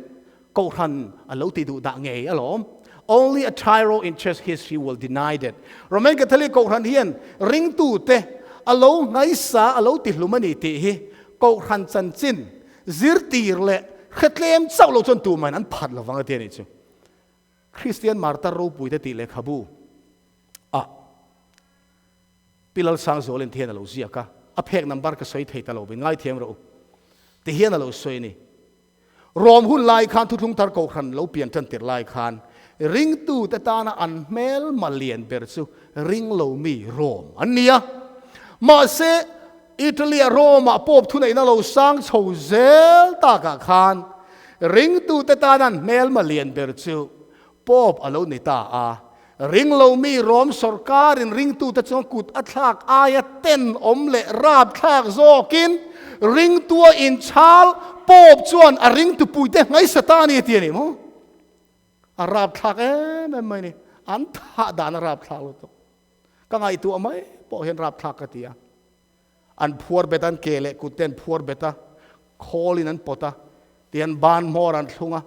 Kohhran a lo ti duh dah ngei alawm. Only a tyro in church history will deny that. Roman Catholic Kohhran hian ringtute a lo ngaisa, a lo tihlum a ni tih hi Kohhran chanchin zirtir leh hretlem chauh lo chuan tumahin an phat lovang a ti a nih chu. Kristian martar ropuite tih lehkhabu ah Pi Lalsangzualin ti hian a lo ziak a, a phek number ka sawi thei ta lo, min ngaithiam rawh u ti hian a lo sawi a ni. Rom hun lai khan Thuthlung Thar Kohhran lo pian tan tirh lai khan ringtute tana an hmelma lian ber chu ringlo mi Rom an ni a. Mahse, Italy-a Rome-ah Pope thuneihna lo sang chho zel takah khan ringtute tana an hmelma lian ber chu Pope a lo ni ta a. Ringlo mi Rom sawrkarin ringtute chuan kut a thlak aia tenawm leh rapthlak zawkin ringtua inchhal Pope chuan a ringtupuite ngaisa ta a ni a ti a ni maw? A rapthlak em em mai a ni. An thah dan a rapthlak lutuk. Ka ngaihtuah mai pawh hian rapthlak ka ti a. An phuar bet a, an ke leh kut te an phuar bet a, khawlin an pawt a, tihian ban hmawr an thlung a.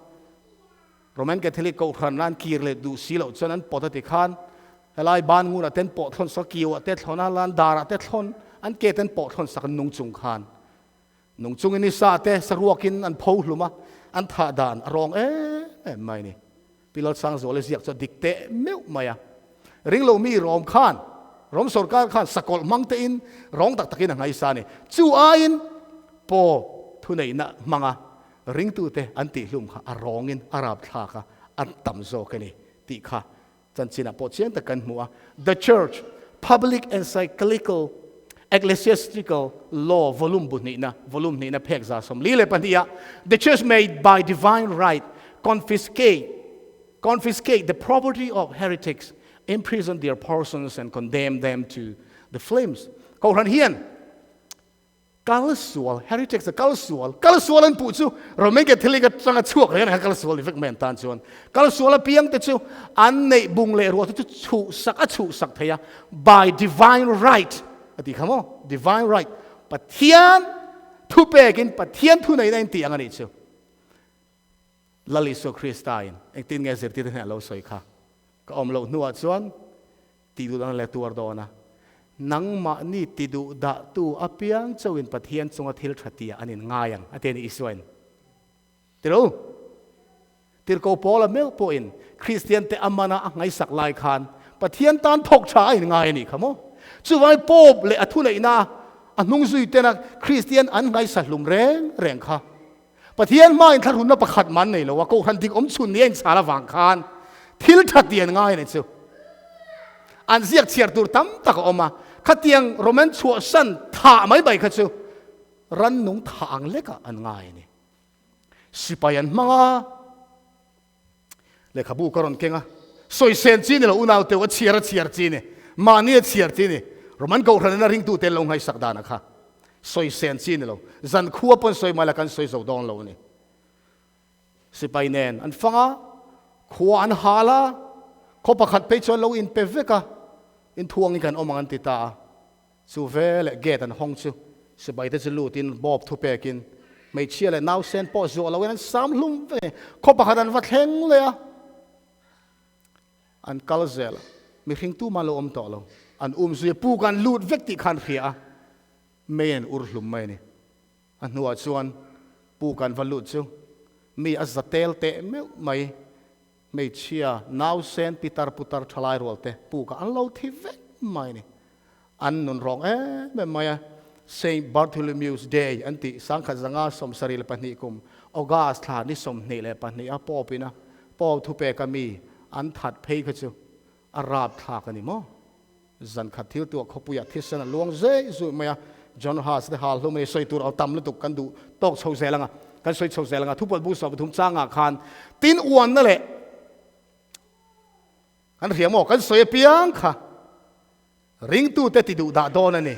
Roman Catholic Kohhran an kir leh duh si loh chuan an pawt a ti khan helai ban ngunah te an pawh thlawn sak, kiuah te thlawn a, lan darah te thlawn, an ke te an pawh thlawn sak nung chung khan. Nung chungin ni sa te saruakin an pho hlum a, an thah dan a rawng em em mai a ni. Pi Lalsangzuala ziak chu a dik teh meuh mai a. Ringlo mi Rom khan, Rom sorkar khan sakawlh hmang tein rawng tak takin a ngaisa a ni. Chu aiin Pope thuneihna hmanga Ringtute an tihhlum kha a rawngin a rapthlak a, an tam zawk a ni tih kha chanchinah pawh chiang tak kan hmu a. The Church, Public Encyclical Ecclesiastical Law volume bu hnihna, volume hnihna phek 142 ah, The Church may by divine right confiscate confiscate the property of heretics, imprison their persons and condemn them to the flames. Kohhran hian Kal sual, heretics a kal sual, kal sual an puh chu Roman Catholic atanga chhuak reng reng kal sual ni vek mai an tan chuan kal sual apiang te chu an neih bung leh ruah te chu chhuh sak a chhuh sak thei a by divine right a tih kha maw divine right Pathian thu pekin Pathian thu neihna in tih ang a nih chu Lal Isua Krista in engtin nge zirtir te hnenah lo sawi kha ka awm loh hnuah chuan Ti duh dan leh tuar dawn a, nangmahni ti duh dahtu apiang chauhin Pathian chunga thil tha tia an in ngai ang, a ti a ni Isuain. Tiro, Tirhkoh Paula meuh pawhin Kristiante a mana a ngaihsak lai khan Pathian tan thawk tha a in ngai a nih kha maw? Chuvangin Pope leh a thuneihna a hnung zui tena Kristian an ngaihsa hlum reng reng kha Pathian hmain thlarunna pakhat mah an nei lo a, Kohhran dik awm chhun ni a inchhal avang khan thil tha ti an ngai a ni chu. An ziak chhiar tur tam tak a awm a, khatiang Roman chhuahsan thah mai mai kha chu rannung thah ang lekah an ngai a ni. Sipai an hmang a, lehkhabu ka rawn keng a, sawisên chi ni lo unau teuh a chhiar a chhiar chi ni, mahni a chhiar chi ni, Roman Kohhran in a ringtute an lo ngaihsak dan a kha sawisên chi ni lo, zan khua pawn sawi mai la kan sawi zo dawn lo a ni. Sipai nen an fang a, khua an hal a, khaw pakhat phei chuan lo inpe vek a, inthuangin kan awm ang an ti ta a. Chu ve leh gate an hawng chu sipaite chu lutin bawp thu pekin hmeichhia leh nausen pawh zuah loin an sam hlum ve. Khaw pakhat an va thleng leh a, an kal zel a, mihring tumah lo awm tawh lo. An um zui a, puk an lut vek tih kha an hria a, mei an ur hlum mai a ni. A hnuah chuan puk an va lut chu mi a za tel teh meuh mai. Hmeichhia, nausen, pitar putar thalai rual te pukah an lo thi vek mai a ni. An nun rawng em em mai a. Saint Bartholomew's Day an tih 1972 kum August thla ni 22 a Pope ina Pope thupeka mi an that phei kha chu a rapthlak a ni maw? Zan khat thil tuah khawpuiah thisen a luang zeh zuih mai a, John Huss te hal hlum a ni, sawi tur a tam lutuk kan duh tawk chho zel ang a, kan sawi chho zel ang a, thupawlh bu 13 changah khan tin uanna leh kan hria maw, kan sawi apiang kha ringtute ti duh dah dawn a ni,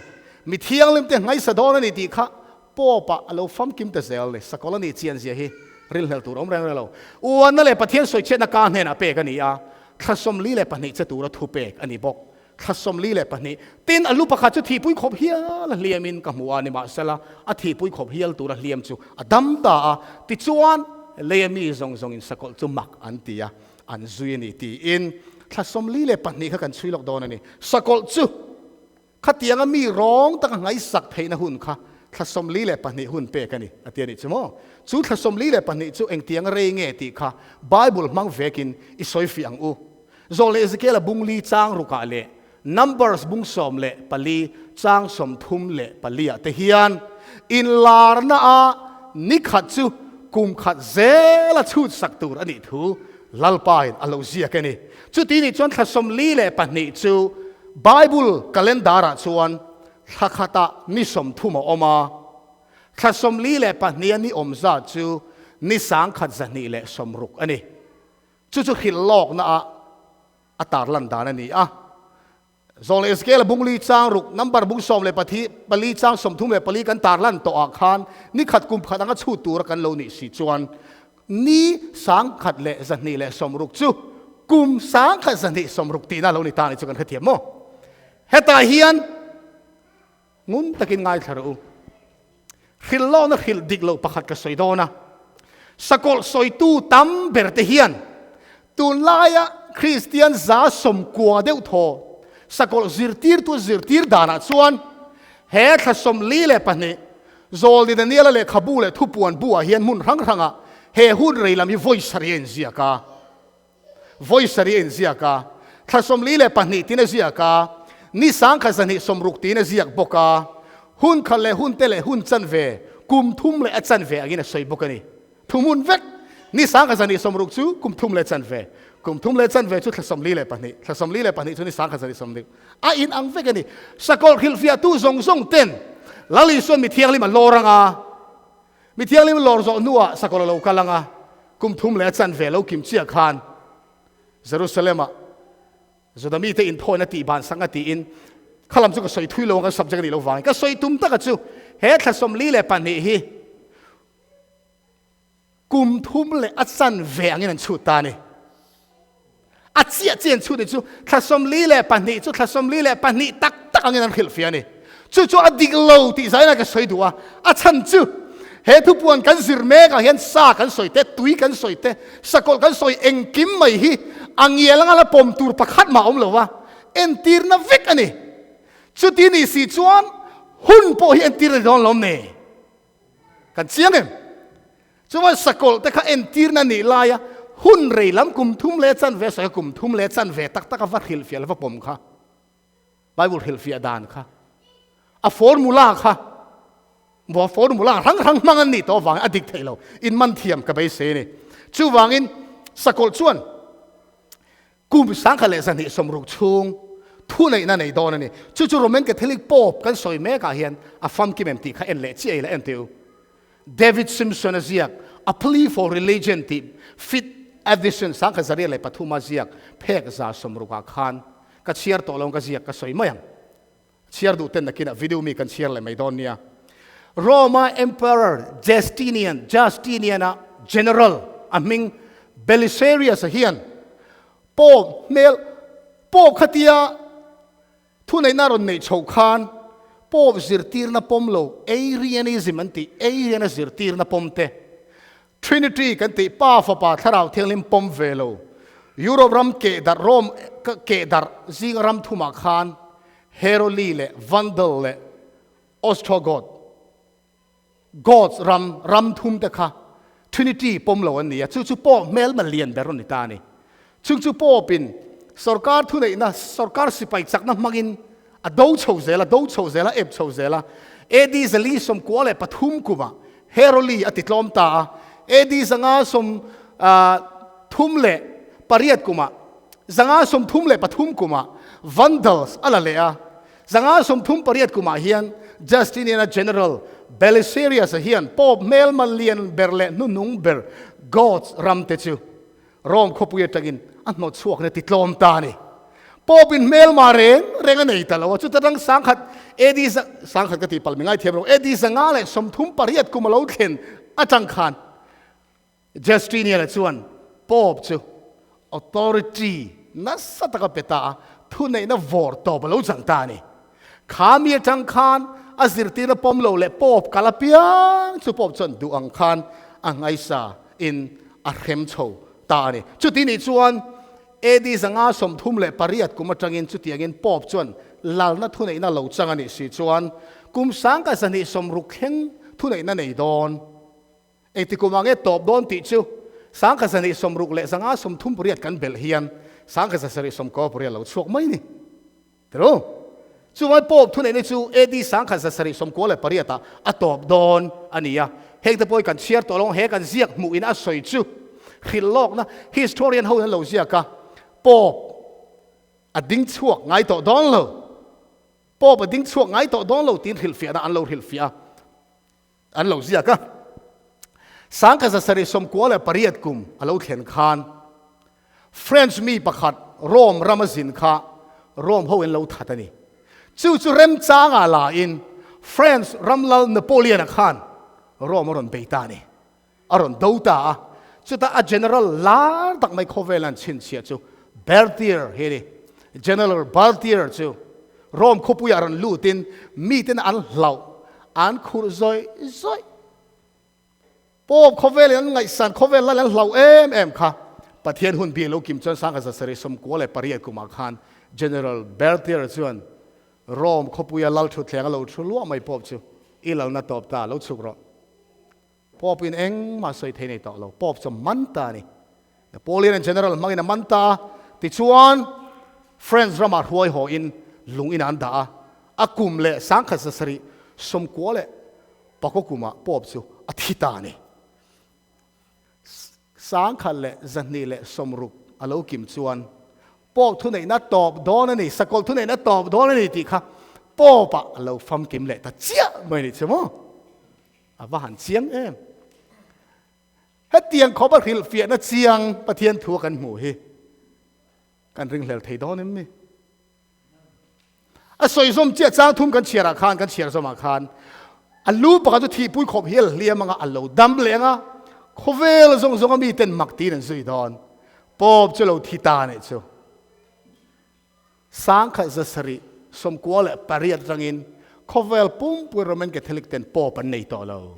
mi thianghlimte ngaisa dawn a ni tih kha Pope-ah a lo famkim ta zel a ni, sakawlh a nih chian zia hi rilhlel tur a awm reng reng lo. Uanna leh Pathian sawichhiatna ka hnenah pek a ni a, Thla 42 che tura thu pek a ni bawk. Thla 42. Tin, a lu pakhat chu thihpui khawp hial a hliamin ka hmu a, nimahsela a thihpui khawp hial tura hliam chu a dam ta a. Tichuan, leia mi zawng zawngin sakawlh chu mak an ti a. an zui a ni tiin thla 42 kha kan chhui lawk dawn a ni. Sakawlh chu khatianga mi rawng taka ngaihsak theihna hun kha thla 42 hun pek a ni a ti a nih chu maw? Chu thla 42 chu engtianga rei nge tih kha Bible hmang vekin i sawi fiah ang u. Zawh leh Ezekiel-a bung li chang rukah leh Numbers bung 14 chang 34 ah te hian inlarna a ni khat chu kum khat zela chhut sak tur a nih thu Lalpain a lo ziak a ni. Chuti nih chuan thla 42 chu Bible calendar ah chuan thla khatah ni 30 a awm a, thla 42 a ni awm zat chu ni 1160 a ni. Chu chu hrilh lawkna ah a tarlan dan a ni a. Zawng leh Ezekiel-a bung li chang ruk, number bung sawm leh pathi, pali chang 34 kan tarlan tawh ah khan ni khat kum khat anga chhut tura kan lo nih si chuan ni 1160 chu kum 1160 tihna lo ni ta ni chu kan hrethiam maw? Hetah hian ngun takin ngaithla rawh u. Hrilh lawkna hrilh dik loh pakhat ka sawi dawn a, sakawlh sawitu tam ber te hian tunlaia Kristian 90 deuh thaw sakawlh zirtirtu zirtir danah chuan he thla 42 Zawlni Daniela lehkhabu leh thupuan buah hian hmun hrang hrangah he hun rei lam hi vawi sarih a inziak a. Vawi sarih a inziak a, thla 42 tiin a ziak a, ni 1260 tiin a ziak bawk a, hun khat leh hun te leh hun chanve, kum thum leh a chanve angin a sawi bawk a ni. Thuhmun vek, ni 1260 chu kum thum leh chanve, kum thum leh chanve chu thla 42, thla 42 chu ni 1260 a inang vek a ni. Sakawlh hrilhfiahtu zawng zawng ten Lal Isuan mi thianghlim a lawr ang a, Mi thianghlim lawr zawh hnuah sakawlh a lo kal ang a, kum thum leh a chanve lo kim chiah khan Jerusalem-ah Juda mite inthawina tih ban sak a tiin kha lam chu ka sawi thui lo ang, kan subject a nih loh vangin ka sawi tum taka chu he thla 42 hi kum thum leh a chanve angin an chhut ta a ni. A chiah chian chhut ni chu thla 42 chu thla 42 tak tak angin an hrilhfiah a ni. Chu chu a dik lo tih zaina ka sawi duh a, a chhan chu he thupuan kan zir mek ah hian sa kan sawi te, tui kan sawi te, sakawlh kan sawi engkim mai hi a ngial anga la pawm tur pakhat mah a awm lo va, entirna vek a ni. Chuti nih si chuan hun pawh hi entir a ni dawn lawm ni? Kan chiang em? Chuan sakawlh te kha entirna nih laia hun rei lam kum thum leh chanve sawi kha kum thum leh chanve tak taka va hrilhfiah leh va pawm kha Bible hrilhfiah dan kha a formula kha maw formula hrang hrang hmang an nih tawh avangin a dik thei lo in man thiam ka beisei a ni. Chuvangin sakawlh chuan Kum 1260 chhung thuneihna nei dawn a ni. Chu chu Roman Catholic Pope kan sawi mekah hian a famkim em tih kha en leh chiah ila en teh u. David Simpson a ziak A Plea for Religion tih Fifth Edition 1903 a ziak phek 160 ah khan ka chhiar tawh lo ang ka ziak ka sawi mai ang. Chhiar duh ten nakinah video mi kan chhiar leh mai dawn nia. Roma Emperor Justinian, Justinian-a general a hming Belisarius-a hian Pope hmel Pope khatia thuneihna rawn neih chhoh khan Pope zirtirna pawm lo Arianism an tih Arian-a zirtirna pawm te Trinity kan tih Pa Fapa Thlarau Thianghlim pawm ve lo. Europe ram keh darh Rome keh darh zinga ram thumah khan Heruli leh Vandal leh Ostrogoth Goths ram ram thum te kha Trinity pawm lo an ni a, chu chu Pope hmelma lian ber a ni ta a ni. Chung chu Pope in sorkar thuneihna, sorkar sipai chakna hmangin a do chho zel a, do chho zel a, ep chho zel a. AD 493 kumah Heroli a ti tlawm ta a, AD 538 kumah, 533 kumah Vandals a la leh a, 538 kumah hian Justinian-a general Belisarius-a hian Pope hmelma lian ber leh hnuhnung ber Goths ram te chu Rome khawpui atangin a hnawt chhuak na ti tlawm ta a ni. Pope in hmelma reng reng a nei ta lo a, chuta tang 1000 AD 1000 ka tih palh mi ngaithiam lo, AD 538 kum a lo thlen atang khan Justinian-a chuan Pope chu authority nasa taka pe ta a, thuneihna vawr tawp a lo chang ta a ni. Kha mi atang khan a zirtirna pawm lo leh Pope kal apiang chu Pope chuan duh ang khan a ngaisa in a hrem chho. ta a ni. Chuti nih chuan AD 538 kum atangin chutiangin Pope chuan lalna thuneihna lo chang a nih si chuan kum 1260 thleng thuneihna nei dawn. Engti kum ah nge tawp dawn tih chu 1260 leh 538 kan belh hian 1798 lo chhuak mai ni. Tiro? Chuvai Pope thuneihna chu AD 1798 ah a tawp dawn a ni a. Heng te pawh hi kan chhiar tawh lo, he kan ziak hmuh in a sawi chu hrilh lawkna historian ho in an lo ziak a, Pope a ding chhuak ngai tawh dawn lo, Pope a ding chhuak ngai tawh dawn lo tiin hrilhfiahna an lo hrilhfiah a. An lo ziak a. 1798 kum a lo thlen khan French mi pakhat Rome ram a zin kha Rome ho in lo that a ni. Chu chu remchangah la in French ram lal Napoleon-a khan Rome a rawn bei ta a ni. A rawn do ta a. Chutah a general lar tak mai khawvel an chhinchhiah chu Berthier hi a ni. General Berthier chu Rome khawpuiah rawn lutin miten an hlauh, an khurh zawih zawih. Pope khawvelin an ngaihsan, khawvel lal an hlauh em em kha Pathian hun bi lo kim chuan 1798 kumah khan General Berthier chuan Rome khawpuia lal thutthleng a lo thu luah mai Pope chu i lalna tawp ta, lo chhuk rawh. Pope in engmah sawi thei nei tawh lo. Pope chu a man ta a ni. Napoleon and General hmangin a man ta a. Tichuan, France ramah hruai haw in lung in an dah a. A kum leh 1794 kumah Pope chu a thi ta a ni. 1260 a lo kim chuan Pope thuneihna tawp dawn a ni, sakawlh thuneihna tawp dawn a ni tih kha Pope-ah a lo famkim leh ta chiah mai a nih chu maw? A va han chiang em! Hetiang khawp a hrilhfiahna chiang Pathian thu a kan hmuh hi kan ringhlel thei dawn em ni? A sawi zawm chiah chang thum kan chhiarah khan, kan chhiar zawmah khan a lu pakhat chu thihpui khawp hial hliam anga a lo dam leh anga khawvel zawng zawnga miten mak tiin an zui dawn. Pope chu lo thi ta nih chu. 1798 atangin khawvel pumpui Roman Catholic ten Pope an nei tawh lo.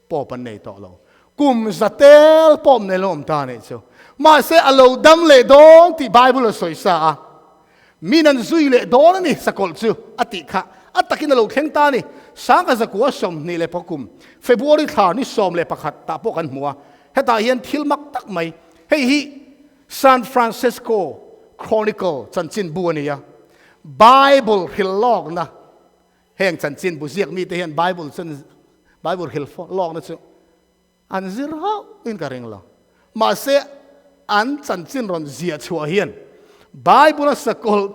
Pope an nei tawh lo. Kum za tel Pope nei lo awm ta nih chu. Mahse a lo dam leh dawn tih Bible a sawi sa a. Min an zui leh dawn a ni sakawlh chu a tih kha a takin a lo thleng ta a ni. 1924 kum February thla ni 11 tah pawh kan hmu a. Hetah hian thil mak tak mai hei hi San Francisco Chronicle chanchinbu a ni a, Bible hrilh lawkna, heng chanchinbu ziak mite hian Bible chan Bible hrilh lawkna chu an zir hauh in ka ring lo. Mahse, an chanchin rawn ziah chhuah hian Bible a sakawlh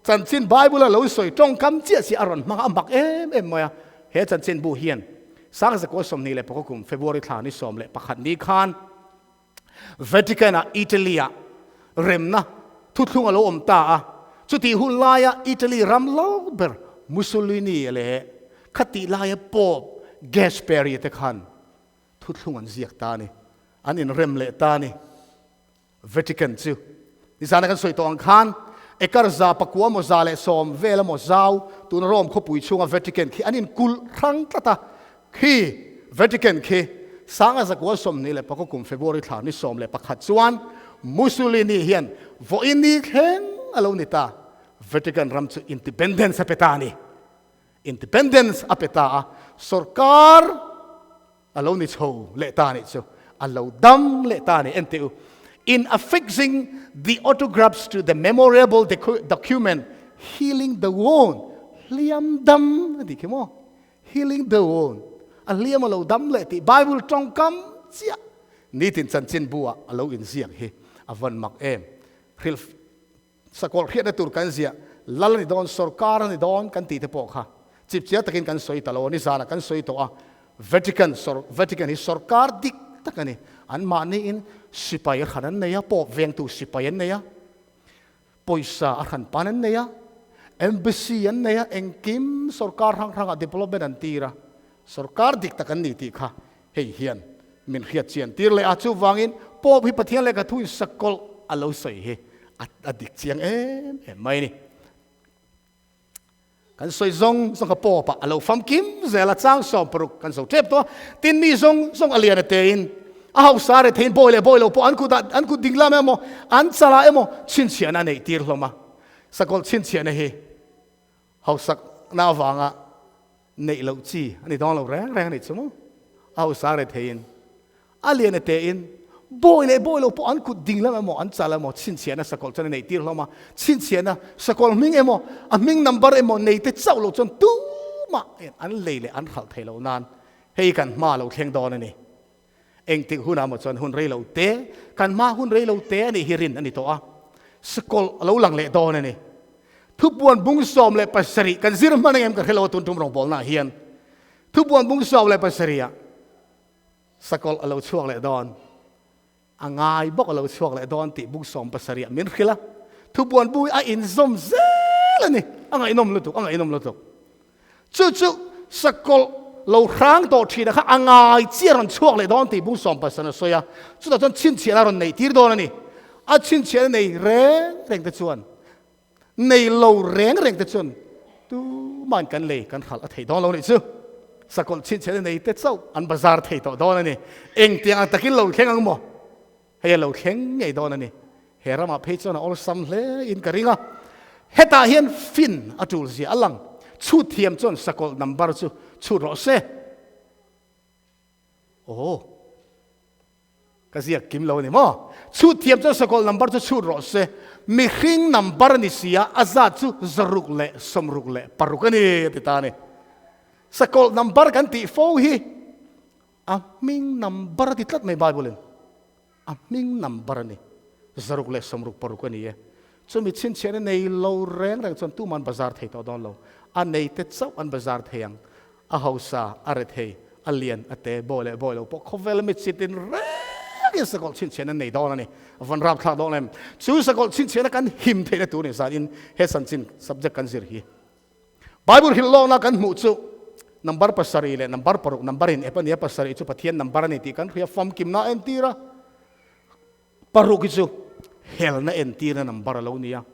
chanchin Bible a lo sawi tawngkam chiah chiah a rawn hmang a, a mak em em mai a. He chanchinbu hian 1924 kum February thla ni 11 ni khan Vatican-ah Italy-ah remna thuthlung a lo awm ta a, chutih hun laia Italy ram lo ber Mussolini leh khatih laia Pope Gasperi te khan thuthlung an ziak ta a ni, an inrem leh ta a ni. Vatican chu nizana kan sawi tawh ang khan ekar 900 maw 110 vel emaw zau tuna Rome khawpui chhunga Vatican khi an inkulh hrang tlat a, Khi Vatican khi 1924 kum February thla ni 11 chuan Mussolini hian vawiin ni thleng a lo ni ta. Vatican ram chu independence a pe ta a ni. Independence a pe ta a, sorkar a lo ni chho leh ta a nih chu. A lo dam leh ta a ni. Enteh u, In affixing the autographs to the memorable document, healing the wound, hliam dam a tih khi maw? Healing the wound, a hliam a lo dam leh tih Bible tawngkam chiah nitin chanchin bu ah a lo inziak hi a van mak em. Hrilh sakawlh hriatna tur kan ziah, lal a ni dawn, sorkar a ni dawn kan tih te pawh kha chipchiar takin kan sawi ta lo a, nizanah kan sawi tawh a, Vatican Vatican hi sorkar dik tak a ni, anmahniin sipai a hran an nei a, Pope vengtu sipai an nei a, Pawisa a hran pan an nei a, Embassy an nei a, engkim sorkar hrang hrangah development an tir a, sorkar dik tak an ni tih kha hei hian min hriat chian tir leh a, chuvangin Pope hi Pathian lehkha thu in sakawlh a lo sawi hi a dik chiang em em mai a ni. Kan sawi zawng zawng kha Pope ah a lo famkim zel a, chang 60 kan zo tep tawh a, tin mi zawng zawng a lian a tein. A hausa re thein bawi leh bawi lo pawh an kut ah an kut ding lam emaw an chal ah emaw chhinchhiahna a neih tir hlawm a. Sakawlh chhinchhiahna hi hausak na avanga neih loh chi a ni dawn lo reng reng a nih chu maw? A hausa re theiin a lian a tein bawi leh bawi lo pawh an kut ding lam emaw an chal emaw chhinchhiahna sakawlh chuan a neih tir hlawm a. Chhinchhiahna sakawlh hming emaw a hming number emaw nei te chauh lo chuan tumah an lei leh an hralh thei lo nan Hei kan hma lo thleng dawn a ni. Engtik hunah maw chuan hun rei lo te, kan hma hun rei lo te a nih hi rin a ni tawh a. Sakawlh a lo lang leh dawn a ni. Thupuan bung 17 kan zir hman engem ka hre lo a tun tum rawngbawlnaah hian. Thupuan bung 17 ah sakawlh a lo chhuak leh dawn. A ngai bawk a lo chhuak leh dawn tih bung 17 ah min hrilh a. Thupuan bu hi a inzawm zel a ni. A ngaihnawm lutuk, a ngaihnawm lutuk. Chu chu sakawlh lo hrang tawh thin a kha a ngai chiah rawn chhuak leh dawn tih bung 17 a sawi a. Chutah chuan chhinchhiahna a rawn neih tir dawn a ni. A chhinchhiahna nei reng reng te chuan, nei lo reng reng te chuan tumahin kan lei kan hralh a thei dawn lo nih chu. Sakawlh chhinchhiahna nei te chauh an bazar thei tawh dawn a ni. Engtiang ang takin lo thleng ang maw? Hei a lo thleng ngei dawn a ni. He ramah phei chuan a awlsam hle in ka ring a. Hetah hian fin a tul zia a lang. Chhut thiam chuan sakawlh number chu chhut rawh se. Aw. Ka ziak kim lo a ni maw? Chhut thiam chuan sakawlh number chu chhut rawh se. Mihring number a ni si a, a zat chu 166 a ni a ti ta a ni. Sakawlh number kan tih fo hi A hming number a ti tlat mai Bible in. A hming number a ni. 166 a ni e. Chumi chhinchhiahna nei lo reng reng chuan tuman bazar thei tawh dawn lo. A nei te chauh an bazar thei ang. A hausa, a rethei, a lian, a te, bawi leh bawi lo pawh khawvel mi chitin rengin sakawlh chhinchhiahna nei dawn a ni. A van rapthlak dawn em. Chu sakawlh chhinchhiahna kan him theihna tur ni zanin he chanchin subject kan zir hi. Bible hrilh lawkna kan hmuh chu number pasarih leh number paruk number in ep a nia, pasarih chu Pathian number a ni tih kan hria, famkimna a entir a, paruk hi chu helna entirna number a lo ni a.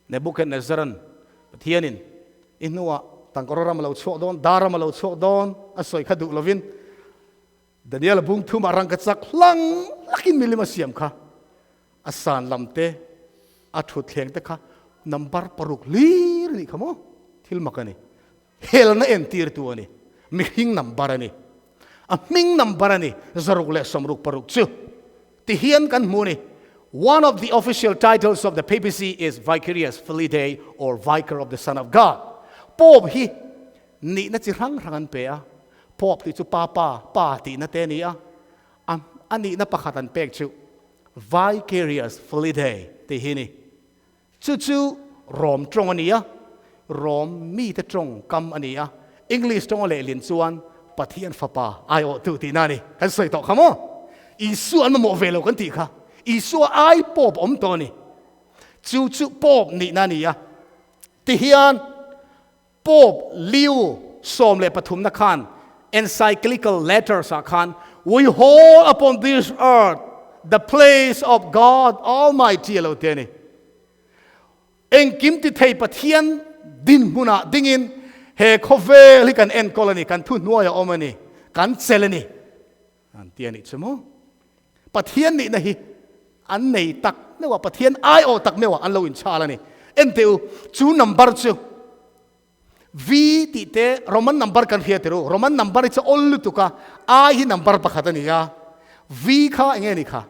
Nebuchadnezzar-a'n Pathianin i hnuah tangkawr ram a lo chhuak dawn, dar ram a lo chhuak dawn a sawi kha duh lovin Daniel-a bung thumah rangka chak hlang hlakin milim a siam kha a san lam te, a thutthleng te kha number paruk hlir a nih kha maw? Thil mak a ni. Helna entirtu a ni. Mihring number a ni. A hming number a ni, 166 chu. Tihian kan hmu a ni. One of the official titles of the papacy is Vicarius Filii Dei or Vicar of the Son of God. Pope hi nihna chi hrang hrang an pe a. Pope tih chu Papa, Pa tihna te a ni a. A nihna pakhat an pek chu Vicarius Filii Dei tih hi a ni. Chu chu Rom tawng a ni a, Rom mite tawng kam a ni a, English tawnga lehlin chuan Pathian Fapa aiawhtu tihna a ni. Kan sawi tawh kha maw? Isua an mamawh ve lo kan tih kha. Isua ai Pope awm tawh a ni. Chu chu Pope nihna a ni a. Tihian Pope Leo 13na khan encyclical letters ah khan We hold upon this earth the place of God Almighty a lo ti a ni. Engkim ti thei Pathian dinhmunah dingin he khawvel hi kan enkawl a ni, kan thuhnuai a awm a ni, kan chelh a ni an ti a nih chu maw? Pathian nihna hi an nei tak meuh a, Pathian aiawh tak meuh ah an lo inchhal a ni. Enteh u, chu number chu V tih te Roman number kan hria tir u, Roman number hi chu awl lutuk a, I hi number pakhat a ni a, V kha eng nge ni kha?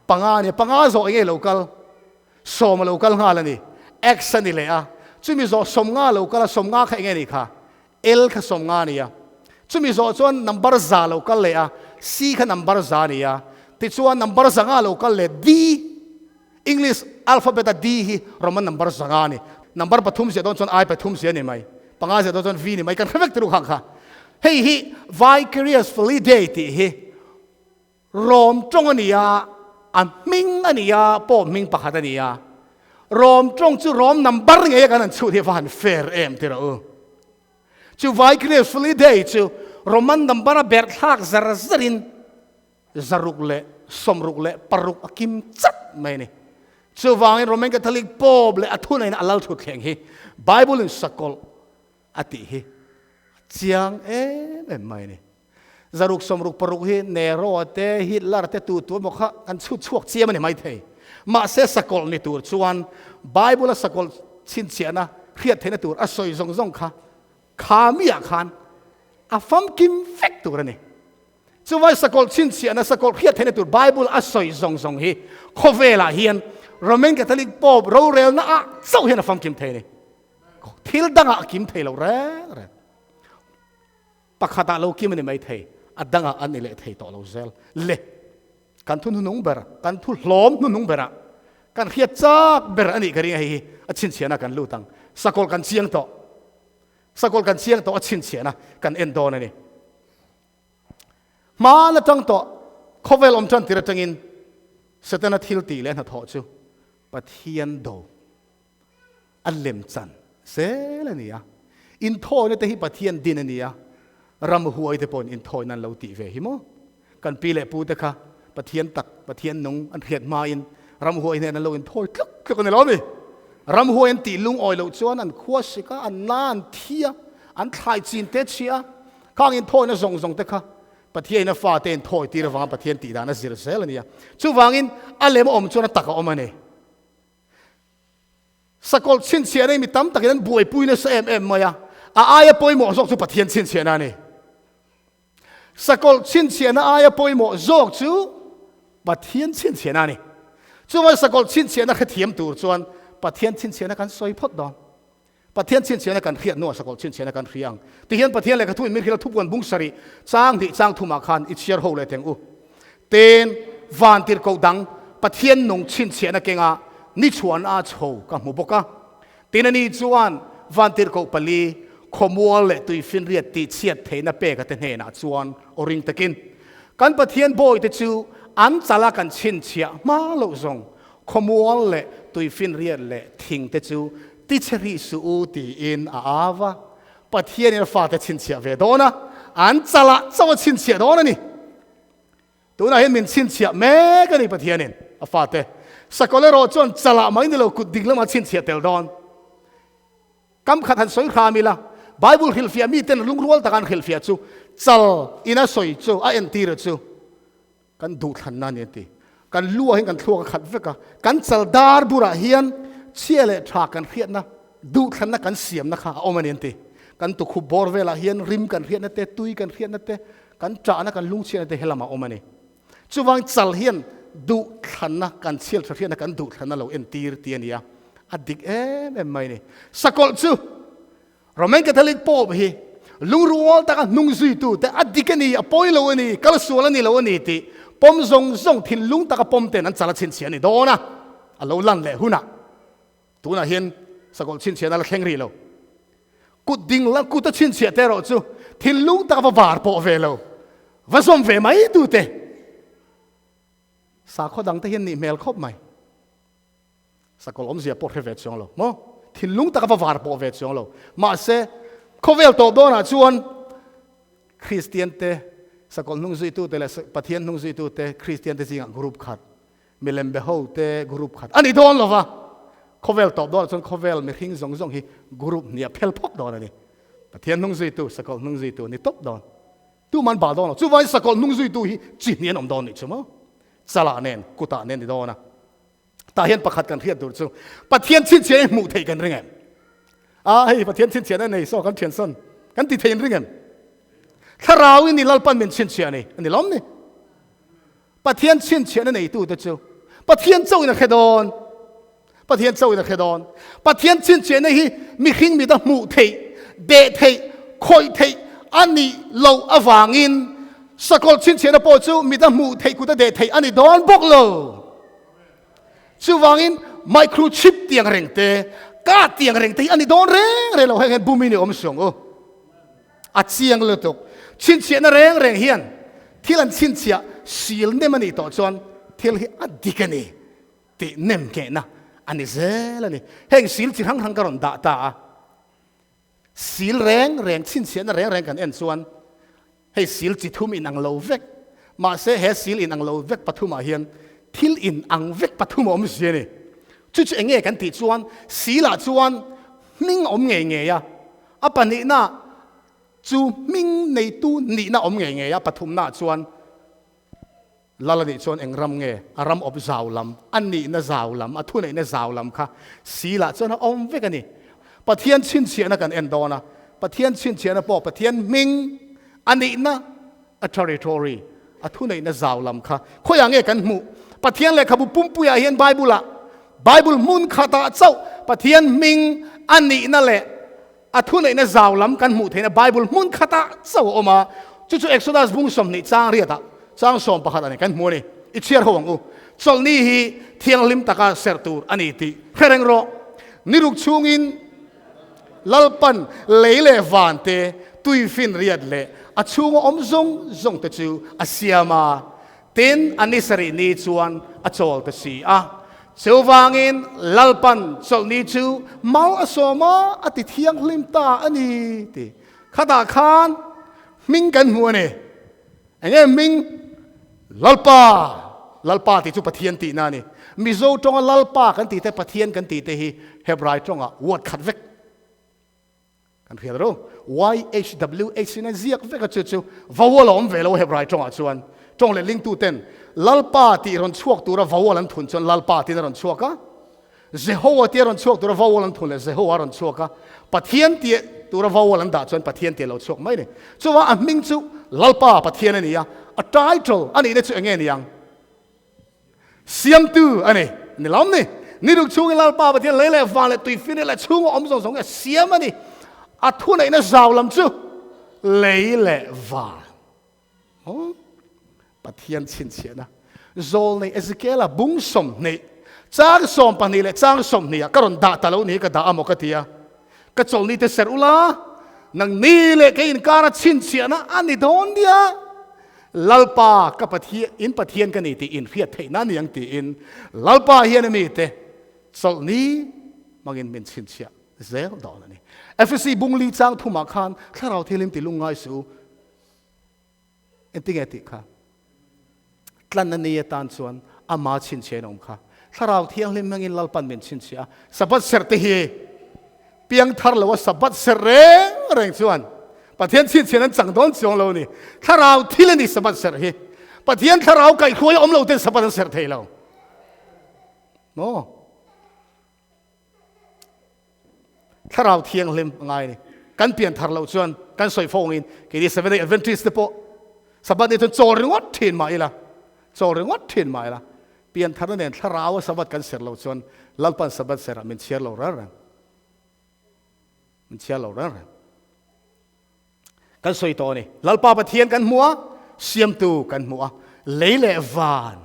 Panga a ni a, panga zawh eng nge lo kal? Sawm a lo kal nghal a ni, X a ni leh a, chumi zawh 50 a lo kal a, 50 kha eng nge ni kha? L kha 50 a ni a, chumi zawh chuan number 100 lo kal leh a, C kha number 100 a ni a, tichuan number 500 lo kal leh D, English alphabet a D hi Roman number 500 a ni. Number pathum ziah dawn chuan I pathum ziah a ni mai, panga ziah dawn chuan V ni mai, kan hre vek tiruk hang kha. Hei hi Vicarious Filii Dei tih hi Rom tawng a ni a, a hming a ni a, pawh hming pakhat a ni a. Rom tawng chu Rom number ngei a kan han chhut hi a va han fair em ti rawh u. Chu Vicarious Filii Dei chu Roman number a berh thlak zar zarin 166 a kim chat mai a ni. Chuvangin Roman Catholic Pope leh a thuneihna a lal thutthleng hi Bible in sakawlh a tih hi a chiang em em mai a ni. 60 hi Nero te, Hitler te tu tu emaw kha kan chhut chhuak chiam a ni maithei. Mahse sakawlh ni tur chuan Bible a sakawlh chhinchhiahna hriat theihna tur a sawi zawng zawng kha kha miah khan a famkim vek tur a ni. Chuvai sakawlh chhinchhiahna sakawlh hriat theihna tur Bible a sawi zawng zawng hi khawvelah hian Roman Catholic Pope rorelna ah chauh hian a famkim thei a ni. Thil dangah a kim thei lo reng reng. Pakhatah lo kim a ni mai thei, a dangah an ni leh thei tawh lo zel. Le, kan thu hnunung ber, kan thu hlawm hnunung berah kan hriat chak ber a nih ka ring a, hei hi a chhinchhiahna kan lut ang. Sakawlh kan chiang tawh, sakawlh kan chiang tawh a chhinchhiahna kan en dawn a ni. Hmaan atang tawh, khawvel awm tan tir atangin Setana thil tih leh hnathawh chu Pathian do a lem chan zel a ni a. Inthawina te hi Pathian din a ni a, ramhuai te pawhin inthawina an lo tih ve hi maw? Kan pi leh pu te kha Pathian tak, Pathian nung an hriat hmain ramhuai hnen an lo inthawi tluk tluk a ni lo mi? Ramhuai an tih lungawi loh chuan an khua sik a, an na an thi a, an thlai chin te chhia a, khang inthawina zawng zawng te kha Pathiain a fate inthawi tir avanga Pathian tih dan a zir zel a ni a. Chuvangin a lem a awm chuan a tak a awm a ni. Sakawlh chhinchhiahna hi mi tam takin an buaipui nasa em em mai a, a aia pawimawh zawk chu Pathian chhinchhiahna a ni. Sakawlh chhinchhiahna aia pawimawh zawk chu Pathian chhinchhiahna a ni. Chuvangin sakawlh chhinchhiahna hrethiam tur chuan Pathian chhinchhiahna kan sawi phawt dawn. Pathian chhinchhiahna kan hriat hnuah sakawlh chhinchhiahna kan hria ang. Tihian Pathian lehkha thu in min hrilh a thupuan bung sarih chang hnih chang thumah khan i chhiar ho leh teng u. Tin, vantirhkoh dang Pathian nung chhinchhiahna kenga ni chhuan a chho ka hmu bawk a. Tin, ani chuan vantirhkoh pali khawmual leh tuifinriat tihchhiat theihna peka te hnenah chuan aw ring takin, Kan Pathian bawite chu an chala kan chhinchhiah hma loh zawng khawmual leh tuifinriat leh thing te chu tichhe rih suh u tiin a au a. Pathianin a fate chhinchhiah ve dawn a, an chalah chauh a chhinchhiah dawn a ni. Tunah hian min chhinchhiah mek a ni Pathianin a fate. Sakawlh erawh chuan chalah mai ni lo kut ding lamah chhinchhiah tel dawn. Kam khat han sawi hram ila, Bible hrilhfiah miten lungrual taka an hrilhfiah chu chal ina sawi chu a entir chu kan duhthlanna a ni an ti. Kan lu ah hian kan thluak a khat vek a, kan chal dar burah hian chhia leh tha kan hriatna, duhthlanna kan siamna kha a awm a ni an ti. Kan tukhup bawr velah hian rim kan hriatna te, tui kan hriatna te, kan ṭahna kan lungchhiatna te helamah a awm a ni. Chuvang chal hian duhthlanna kan chhial tha hriatna kan duhthlanna lo entir ti a ni a, a dik em em mai a ni. Sakawlh chu Roman Catholic Pope hi lungrual taka hnung zuitu te a dik a ni, a pawi lo a ni, kal sual a ni lo a ni tih pawm zawng zawng thinlung taka pawm ten an chal a chhinchhiah a ni dawn a, a lo lan leh hunah tunah hian sakawlh chhinchhiahna la thleng rih lo. Kut ding la kut a chhinchhiah te erawh chu thinlung taka va var pawh ve lo, va zawm ve mai tu te sakhaw dang te hian nih hmel khawp mai. Sakawlh awmzia pawh hre ve chuang lo maw? Thinlung taka va var pawh ve chuang lo. Mahse, khawvel tawp dawnah chuan Kristian te, sakawlh hnung zuitute leh Pathian hnung zuitute Kristian te zingah group khat, milem be ho te group khat a ni dawn lo va. Khawvel tawp dawnah chuan khawvel mihring zawng zawng hi group hnih a phel phawk dawn a ni. Pathian hnung zuitu, sakawlh hnung zuitu a ni tawp dawn. Tuman bal dawn lo. Chuvangin sakawlh hnung zuitu hi chi hnih an awm dawn nih chu maw? Chalah nen, kutah nen ni dawn a. Tah hian pakhat kan hriat tur chu Pathian chhinchhiah hi hmuh theih kan ring em? A hei Pathian chhinchhiahna nei saw kan thian sawn kan ti thei in ring em? Thlarau in ni Lalpan min chhinchhiah ni ani lawm ni. Pathian chhinchhiahna neitu te chu Pathian chauhin a hre dawn. Pathian chauhin a hre dawn. Pathian chhinchhiahna hi mihring mit a hmuh theih, deh theih, khawih theih a nih loh avangin sakawlh chhinchhiahna pawh chu mit a hmuh theih kut a deh theih a ni dawn bawk lo. Chuvangin microchip tiang reng te, ka tiang reng te hi a ni dawn reng reng lo, heng hian bum in i awm suang u. A chiang lutuk. Chhinchhiahna reng reng hian thil an chhinchhiah sil nem a nih tawh chuan thil hi a dik a ni tih nem nghehna a ni zel a ni. Heng sil chi hrang hrang ka rawn dah ta a. Sil reng reng, chhinchhiahna reng reng kan en chuan hei sil chi thum inang lo vek, mahse he sil inang lo vek pathumah hian thil inang vek pathum a awm si a ni. Chu chu eng nge kan tih chuan silah chuan hming a awm ngei ngei a, a pahnihna. Chu hming neitu nihna awm ngei ngei a, pathumnaah chuan Lal a nih chuan eng ram nge a ram awp zau lam, a nihna zau lam, a thuneihna zau lam kha silah chuan a awm vek a ni. Pathian chhinchhiahna kan en dawn a, Pathian chhinchhiahna pawh Pathian hming, a nihna, a territory, a thuneihna zau lam kha khawiah nge kan hmuh? Pathian lehkhabu pumpuiah hian Bible-ah, Bible hmun khatah chauh Pathian hming, a nihna leh A thuneihna zau lam kan hmuh theihna Bible hmun khatah chauh a awm a, chu chu Exodus bung 20 chang riatah chang 11 a ni kan hmu a ni. I chhiar ho ang u. Chawlhni hi thianghlim taka serh tur a ni tih hre reng rawh. Ni ruk chhungin Lalpan lei leh van te, tuifin riat leh a chhunga awm zawng zawng te chu a siam a. Tin, a ni sarih ni chuan a chawl ta si a. Chuvangin Lalpan chawlhni chu mal a sawm a, a ti thianghlim ta a ni ti. Khatah khan hming kan hmu a ni. Enge hming? Lalpa! Lalpa tih chu Pathian tihna a ni. Mizo tawnga Lalpa kan tih te, Pathian kan tih te hi Hebrai tawngah word khat vek. Kan hriat ro. YHWH in a ziak vek a chu chu vowel a awm ve lo Hebrai tawngah chuan. Tawng leh lingtu ten Lalpa tih rawn chhuak tura vowel an thun chuan Lalpa tiin a rawn chhuak a. Jehowa tia rawn chhuak tura vowel an thun leh Jehowa a rawn chhuak a. Pathian tih tura vowel an dah chuan Pathian tih a lo chhuak mai ni. Chuvang a hming chu Lalpa Pathian a ni a, a title a nihna chu eng nge ni ang? Siamtu a ni. Ni lawm ni. Ni ruk chhungin Lalpa Pathian lei leh van leh tuifinriat leh chhunga awm zawng zawng hi a siam a ni. A thuneihna zau lam chu lei leh van. Aw, Pathian chhinchhiahna. Zawlnei Ezekiela bung 20, chang 12 leh chang 20 ah ka rawn dah ta lo ni hi ka dah a maw ka ti a. Ka chawlhni te serh ula, nang ni leh kei inkara chhinchhiahna a ni dawn nia. Lalpa ka Pathian, in Pathian ka ni tih in hriat theih na niang tiin Lalpa hian a mite chawlhni hmangin min chhinchhiah zel dawn a ni. Efesi bungli chang thumah khan thlarau thilin ti lungngai suh u. Engtinge tih kha? Tlan a ni atan chuan ama chhinchhiah in a awm kha. Thlarau Thianghlim hmangin Lalpan min chhinchhiah a. Sabbath serh te hi piangthar lo a Sabbath serh reng reng chuan Pathian chhinchhiahna an chang dawn chuang lo a ni. Thlarau thil a ni Sabbath serh hi. Pathian thlarau kaihhruai a awm lo ten Sabbath an serh thei lo. Maw? Thlarau Thianghlim a ngai a ni. Kan pian thar loh chuan kan sawi fo angin keini Seventh Day Adventist te pawh Sabbath ni chuan chawl ringawt thin mah ila, chawl ringawt thin mah ila, pian tharna nen thlarau a Sabbath kan ser loh chuan Lalpan Sabbath serah min chhiar lo reng reng. Min chhiar lo reng reng. Kan sawi tawh a ni. Lalpa Pathian kan hmu a, Siamtu kan hmu a, lei leh van.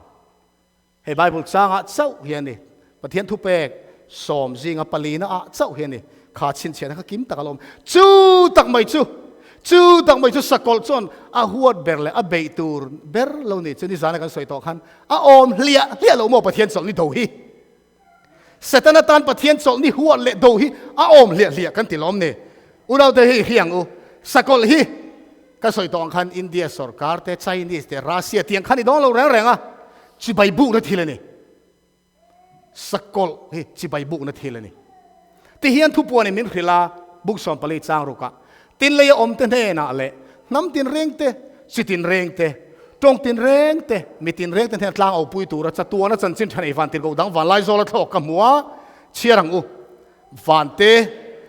Hei Bible changah chauh hi a ni. Pathian thupek sawm zinga palina ah chauh hi a ni. Kha chhinchhiahna kha kim tak a lo awm. Chu tak mai chu, chu tak mai chu sakawlh chuan a huat ber leh a beih tur ber lo ni chu nizana kan sawi tawh khan a awm hliah hliah lo maw Pathian chawlh ni do hi. Setana tan Pathian chawlh ni huat leh do hi a awm hliah hliah kan ti lawm ni. Unaute hi hri ang u. Sakawlh hi ka sawi tawh ang khan India sorkar te, Chinese te, Russia tiang khan i dawng lo reng reng a, chibai bukna thil a ni. Sakawlh hi chibai bukna thil a ni. Ti hian thupuanin min hrilh a, buk 14 chang rukah, Tin lei a awm te hnenah leh hnam tinreng te, chi tinreng te, tawng tinreng te, mi tinreng te hnenah tlang aupui tura chatuana chanchin tha nei van tirhkoh dang vanlai zawla thlawk ka hmu a, chhiar ang u. Van te,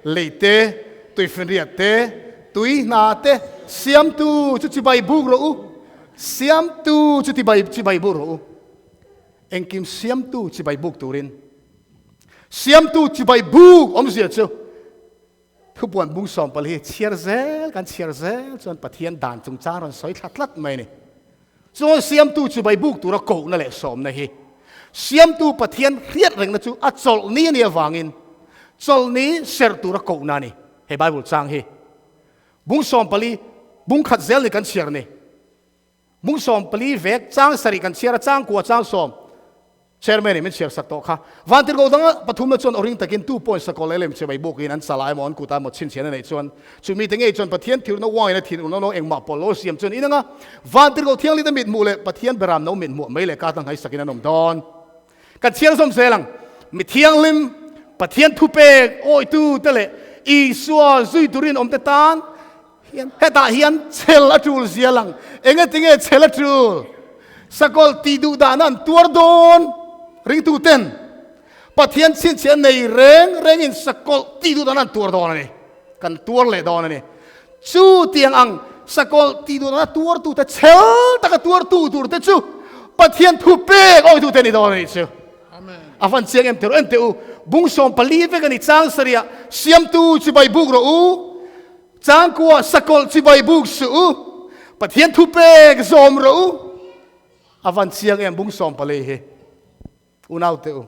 lei te, tuifinriat te, tui hna te, siamtu chu chibai buk rawh u, siamtu chu tibai chibai buk rawh u. Engkim siamtu chibai buk turin siamtu chibai buk awmzia chu Thupuan bung sawmpal hi chhiar zel kan chhiar zel chuan Pathian dan chungchang rawn sawi thla tlat mai a ni. Chuan siamtu chu Baibuk tura kohna leh sawmna hi siamtu Pathian hriat rengna chu a chawlhni a nih avangin chawlhni ser tura kohna a ni. He Bible chang hi bung 14 bung khat zel ni kan chhiar ni. Bung 14 vek chang sarih kan chhiar a, chang kua chang sawm Chairman in min chhiar sak tawh kha. Vantirhkoh danga pathumna chuan awring takin tu pawhin sakawlh leh lem che mai bukin an chala emaw an kut ah emaw chhinchhian a neih chuan chumi te ngei chuan Pathian thirna uangin a thin urna lo engmah pawh lo siam chuan inanga Vantirhkoh Thianghlim mit hmuh leh Pathian beram no mit hmuh mai leh ka ta nghaisakin an awm dawn. Kan chhiar zawm zel ang. Mi thianghlim, Pathian thupek awitu te leh Isua zui turin awm te tan. Hian hetah hian chhel a tul zia lang. Engatinge chhel a tul? Sakawlh tih duh dahna an tuar dawn ringtu ten Pathian chhinchhiah nei reng rengin sakawlh tih duh dahna an tuar dawn a ni. Kan tuar leh dawn a ni. Chu tiang ang sakawlh tih duh dahna tuartute chhel taka tuartu turte chu Pathian thu pek awitute ni dawn a nih chu. A van chiang em teh en teh u. Bung 14 vek a ni chang sarih ah siamtu chibai buk rawh u. Changkua sakawlh chibai buk suh u. Pathian thu pek zawm rawh u. A van chiang em bung 14 hi. Unau teh u.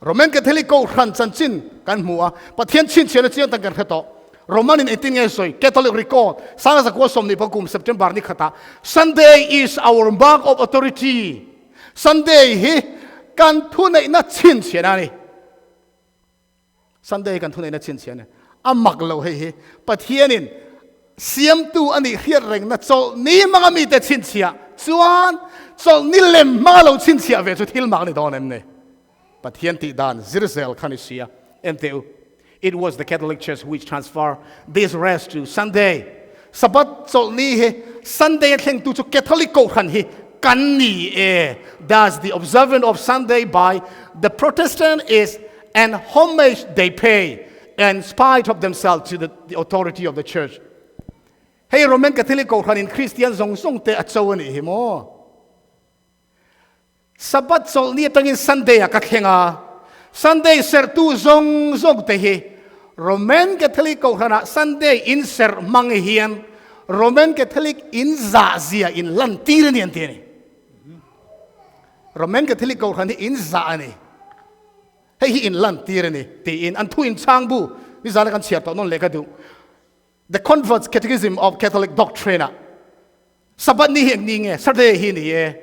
Roman Catholic Kohhran chanchin kan hmu a, Pathian chhinchhiahna chiang tak kan hre tawh. Roman in engtin nge sawi? Catholic Record, Sanga Zakua Sawmnih Pakum, September ni khatah, Sunday is our mark of authority. Sunday hi kan thuneihna chhinchhiahna a ni. Sunday hi kan thuneihna chhinchhiahna a ni. A mak lo hei hi. Pathianin siamtu a nih hriat rengna chawlhni hmanga mite chhinchhiah chuan chawlhni lem hmanga lo chhinchhiah ve chu thil mak ni dawn em ni? Pathian tih dan zir zel kha ni sia. En teh u, It was the Catholic Church which transfer this rest to Sunday. Sabbath chawlhni hi Sunday a thlengtu chu Catholic Kohhran hi kan ni e. Thus the observance of Sunday by the Protestant is an homage they pay in spite of themselves to the, the authority of the church. Hei Roman Catholic Kohhran in Christian zawng zawng te a cho a nih hi maw? Sabbath chawlhni atangin Sunday ah ka thleng a, Sunday serhtu zawng zawng te hi Roman Catholic Kohhranah Sunday in serh hmang hian Roman Catholic in zah zia in lan tir a ni an ti a ni. Roman Catholic Kohhran hi in zah a ni. Hei hi in lan tir a ni tiin an thu inchhang bu nizana kan chhiar tawh nawn leh ka duh. The Convert's Catechism of Catholic Doctrine ah Sabbath ni hi eng ni nge? Saturday hi ni e.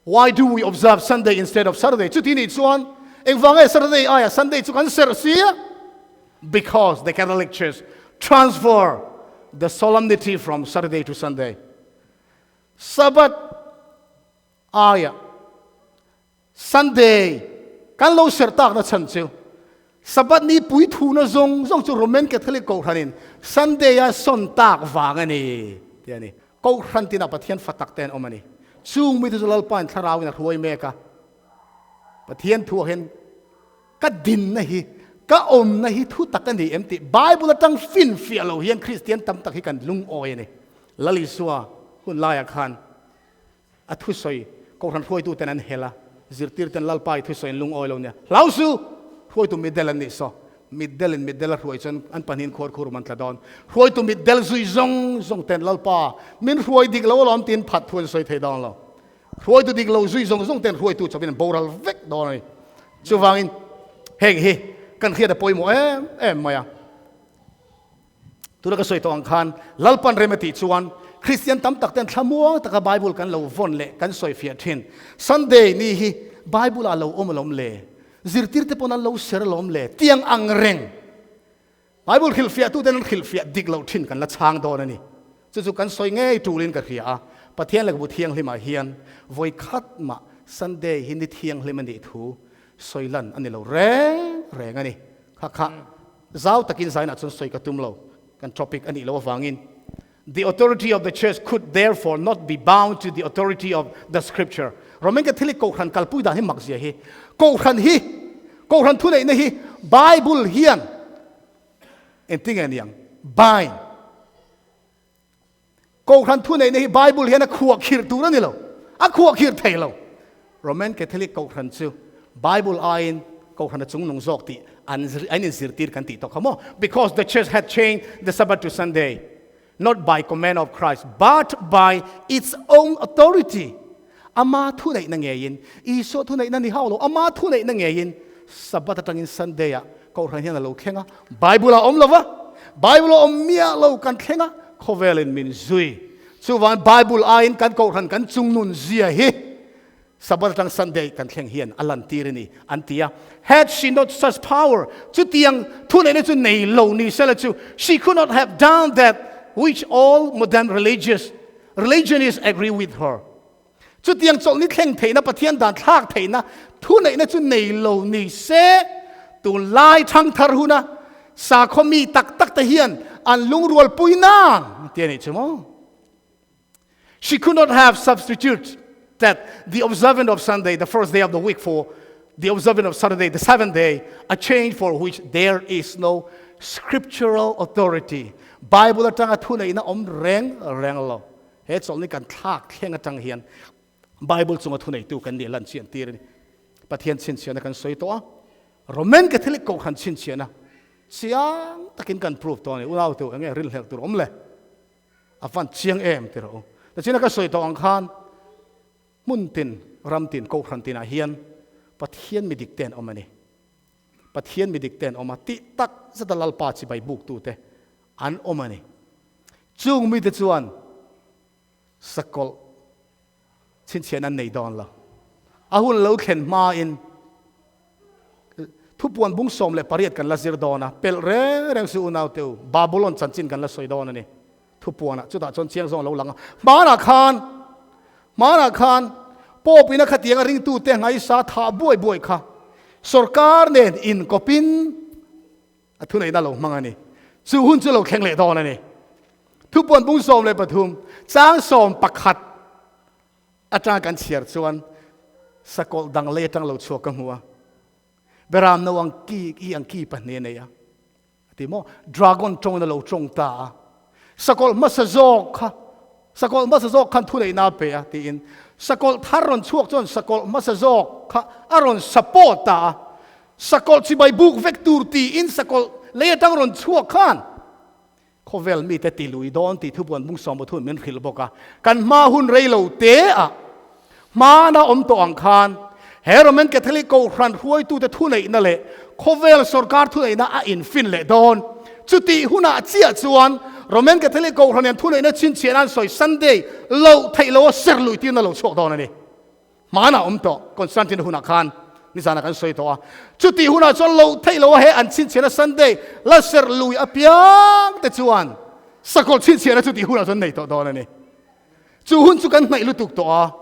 Why do we observe Sunday instead of Saturday? Chuti nih chuan engvang nge Saturday aia Sunday chu kan serh si a? Because the Catholic Church transfer the solemnity from Saturday to Sunday. Sabbath aia Sunday kan lo serh takna chhan chu Sabbath ni puithuna zawng zawng chu Roman Catholic Kohhranin Sunday a sawn tak vang a ni tih a ni. Kohhran tinah Pathian fa tak te an awm a ni. Chung mite chu Lalpain thlarauin a hruai mek a. Pathian thuah hian ka dinna hi, ka awmna hi thu tak a ni em tih Bible atang finfiah lo hian Kristian tam tak hi kan lungawi a ni. Lal Isua hun laiah khan A thusawi Kohhran hruaituten an hel a, zirtirten Lalpa i thusawi an lungawi lo nia. Hlau su! Hruaitu mitdel an nih saw. Mitdelin mitdel a hruai chuan an pahnihin khuar khurum an tla dawn. Hruaitu mitdel zui zawng zawng ten Lalpa min hruai dik lo alawm tiin phat thu an sawi thei dawn lo. Hruaitu dik lo zui zawng zawng ten hruaitu chawpin an boral vek dawn a ni. Chuvangin heng hi kan hriat a pawimawh em em mai a. Tuna ka sawi tawh ang khan Lalpan rem a tih chuan Kristian tam tak ten thlamuang taka Bible kan lo vawn leh kan sawi fiah thin. Sunday ni hi Bible ah lo awm alawm le, zirtir te pawn an lo ser alawm le tiang ang reng Bible hrilhfiah tu ten an hrilhfiah dik loh thin kan la chhang dawn a ni. Chu chu kan sawi ngei tulin ka hria a, Pathian lehkhabu thianghlim ah hian vawi khat mah Sunday hi ni thianghlim a nih thu sawi lan a ni lo reng reng a ni. Kha kha Zau takin zainah chuan sawi ka tum lo, kan topic a nih loh avangin. The authority of the church could therefore not be bound to the authority of the scripture. Roman Catholic Kohhran kalpui dan hi mak zia hi. Kohhran hi, Kohhran thuneihna hi Bible hian engtin nge niang? Bind. Kohhran thuneihna hi Bible hian a khuah khirh tur a ni lo, a khuah khirh thei lo. Roman Catholic Kohhran chu Bible aiin Kohhran a chungnung zawk tih an an inzirtir kan tih tawh kha maw? Because the church had changed the Sabbath to Sunday, not by command of Christ, but by its own authority. Ama thuneihna ngeiin, Isua thuneihna ni hauh lo, ama thuneihna ngeiin Sabbath atangin Sunday-ah Kohhran hian a lo thleng a, Bible a awm lo va, Bible a awm miah lo kan thleng a, khawvelin min zui. Chuvangin Bible aiin kan Kohhran kan chungnun zia hi Sabbath atang Sunday kan thleng hian a lantir a ni, an ti a. Had she not such power, chutiang thuneihna chu nei lo ni sela chu, she could not have done that which all modern religious religionists agree with her. Chutiang chawlhni thleng theihna, Pathian dan thlak theihna thuneihna chu nei lo ni se, tunlai thangthar huna sakhaw mi tak tak te hian an lungrual pui nang ti a nih chu maw? She could not have substituted the observance of Sunday, the first day of the week, for the observance of Saturday, the seventh day, a change for which there is no scriptural authority. Bible atanga thuneihna awm reng reng lo. He chawlhni kan thlak thleng atang hian Bible chunga thuneitu kan nih lan chian tir a ni. Pathian chhinchhiahna kan sawi tawh a, Roman Catholic Kohhran chhinchhiahna chiang takin kan prove tawh a ni. Unau teu enge rinhlelh tur awm le? A van chiang em ti rawh u. Tichuan ka sawi tawh ang khan hmun tin, ram tin, Kohhran tinah hian Pathian mi dik te an awm a ni. Pathian mi dik te an awm a, tih tak zeta Lalpa chibai buktute an awm a ni. Chung mite chuan Sakawlh chhinchhiahna an nei dawn lo. A hun lo thlen hmain thupuan bung 18 kan la zir dawn a, pelh reng reng su unaute u, Babulon chanchin kan la sawi dawn a ni. Thupuanah chutah chuan chiang zawng a lo lang a. Hmanah khan, hmanah khan Pope ina khatianga ringtute ngaisa thah buai buai kha sorkar nen inkawpin A thuneihna lo hmang a ni. Chu hun chu lo thleng leh dawn a ni. Thupuan bung 13, chang 11 atanga kan chhiar chuan sakawlh dang lei atang lo chhuak ka hmu a. Beram no ang ki i ang ki pahnih a nei a. A ti maw? Dragon tawngin a lo tawng ta a. Sakawlh hmasa zawk kha sakawlh hmasa zawk khan thuneihna a pe a tiin sakawlh thar rawn chhuak chuan sakawlh hmasa zawk kha a rawn support ta a. Sakawlh chibai buk vek tur tiin sakawlh lei atang rawn chhuak khan khawvel mite ti lui dawn tih thubuan bung 13 min hrilh bawk a. Kan hma hun rei lo te ah hmana awm tawh ang khan he Roman Catholic Kohhran hruaitute thuneihna leh khawvel sorkar thuneihna a infin leh dawn. Chutih hunah chiah chuan Roman Catholic Kohhran hian thuneihna chhinchhiah nan sawi Sunday loh theih loha ser lui tirna lo chhuak dawn a ni. Hmanah awm tawh Constantine hunah khan nizanah kan sawi tawh a. Chutih hunah chuan loh theih loha he an chhinchhiahna Sunday la ser lui apiang te chuan sakawlh chhinchhiahna chutih hunah chuan nei tawh dawn a ni. Chu hun chu kan hnaih lutuk tawh a,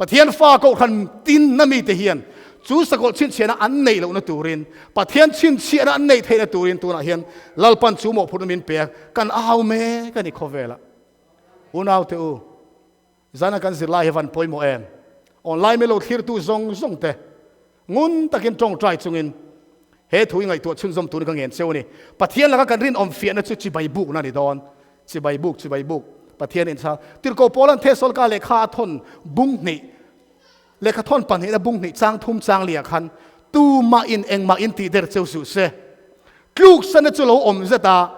Pathian fa kohhran tinna mite hian chu sakawlh chhinchhiahna an neih lohna turin, Pathian chhinchhiahna an neih theihna turin tunah hian Lalpan chu mawhphurhna min pe a, kan au mek a ni khawvelah. Unaute u, zana kan zirlai hi van pawimawh em? Online milo thlirtu zawng zawng te ngun takin tawngtai chungin he thu i ngaihtuah chhunzawm turin ka ngen cheu a ni. Pathian laka kan rinawm fiahna chu chibai bukna a ni dawn. Chibai buk, chibai buk. Pathian in chhang. Tirhkoh Paula'n Thessalka lehkha a thawn bung hnih, lehkha thawn pahnihna bung hnih chang thum chang liah khan tumah in engmah in tih der cheu suh se. Tluksanna chu lo awm zet a,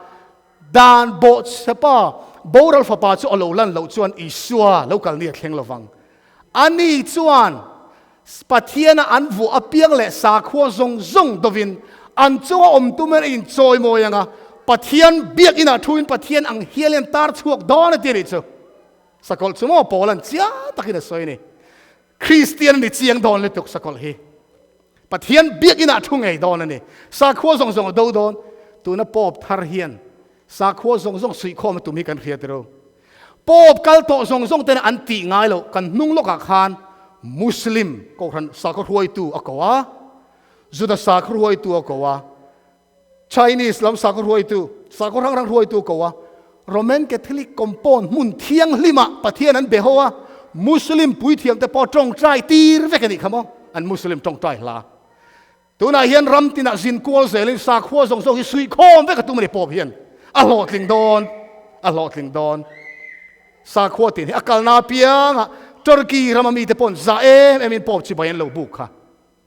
dan bawhchhepa boral fapa chu a lo lan loh chuan Isua lo kal ni a thleng lovang. Ani chuan Pathiana an vuah apiang leh sakhua zawng zawng dovin an chunga awm tum in a inchawimawi ang a, Pathian biakinah thuin Pathian ang hialin an tar chhuak dawn a ti a nih chu. Sakawlh chu maw Paula'n chiang takin a sawi a ni. Kristian a ni chiang dawn lutuk sakawlh hi. Pathian biakinah thu ngei dawn a ni. Sakhua zawng zawng a do dawn. Tuna Pope thar hian sakhua zawng zawng suihkhawm a tum hi kan hria tiro. Pope kal tawh zawng zawng tena an tih ngai loh kan hnung lawkah khan Muslim kohhran sakhaw hruaitu a ko a, Juda sakhaw hruaitu a ko a, Chinese lam sakhaw hruaitu, sakhaw hrang hrang hruaitu a ko a, Roman Catholic compound hmun thianghlimah Pathian an be ho a, Muslim puithiamte pawh tawngtai tir vek a nih kha maw, an Muslim tawngtai hla. Tunah hian ram tinah zin kual zelin sakhua zawng zawng hi suihkhawm vek a tum a ni Pope hian a hlawhtling dawn, a hlawhtling dawn. Sakhua tin hi a kalna apiangah Turkey rama mite pawhin za em emin Pope chibai an lo buk kha.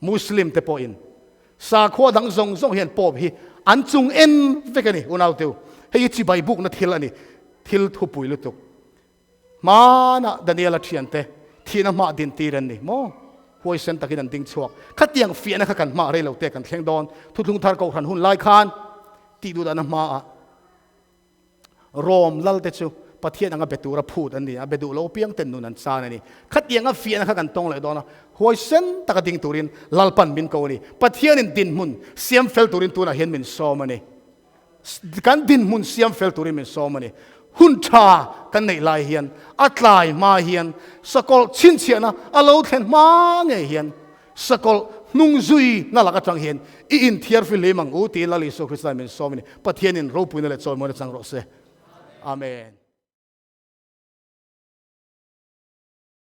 Muslim te pawhin sakhua dang zawng zawng hian Pope hi an chung en vek a ni unauteu. Hei hi chibai bukna thil a ni, thil thupui lutuk. Hmanah Daniela thiante thihna hmah din tir an ni maw? Huaisen takin an ding chhuak. Khatiang fiahna kha kan hmah rei lo te kan thleng dawn. Thuthlung thar kohhran hun lai khan tih duh dahna hmaah Rom lalte chu Pathian anga be tura phut an ni a, be duh lo piang ten nun an chan a ni. Khatianga fiahna kha kan tawng leh dawn a, huaisen taka ding turin Lalpan min ko a ni. Pathianin dinhmun siam fel turin tunah hian min sawm a ni. Kan dinhmun siam fel turin min sawm a ni. Hun tha kan neih lai hian, a tlai hma hian, sakawlh chhinchhiahna a lo thlen hma ngei hian, Sakawlh hnung zui na lak atang hian i inthiar fihlim ang u tiin Lal Isua Krista in min sawm a ni. Pathianin ropuina leh chawimawina chang rawh se. Amen.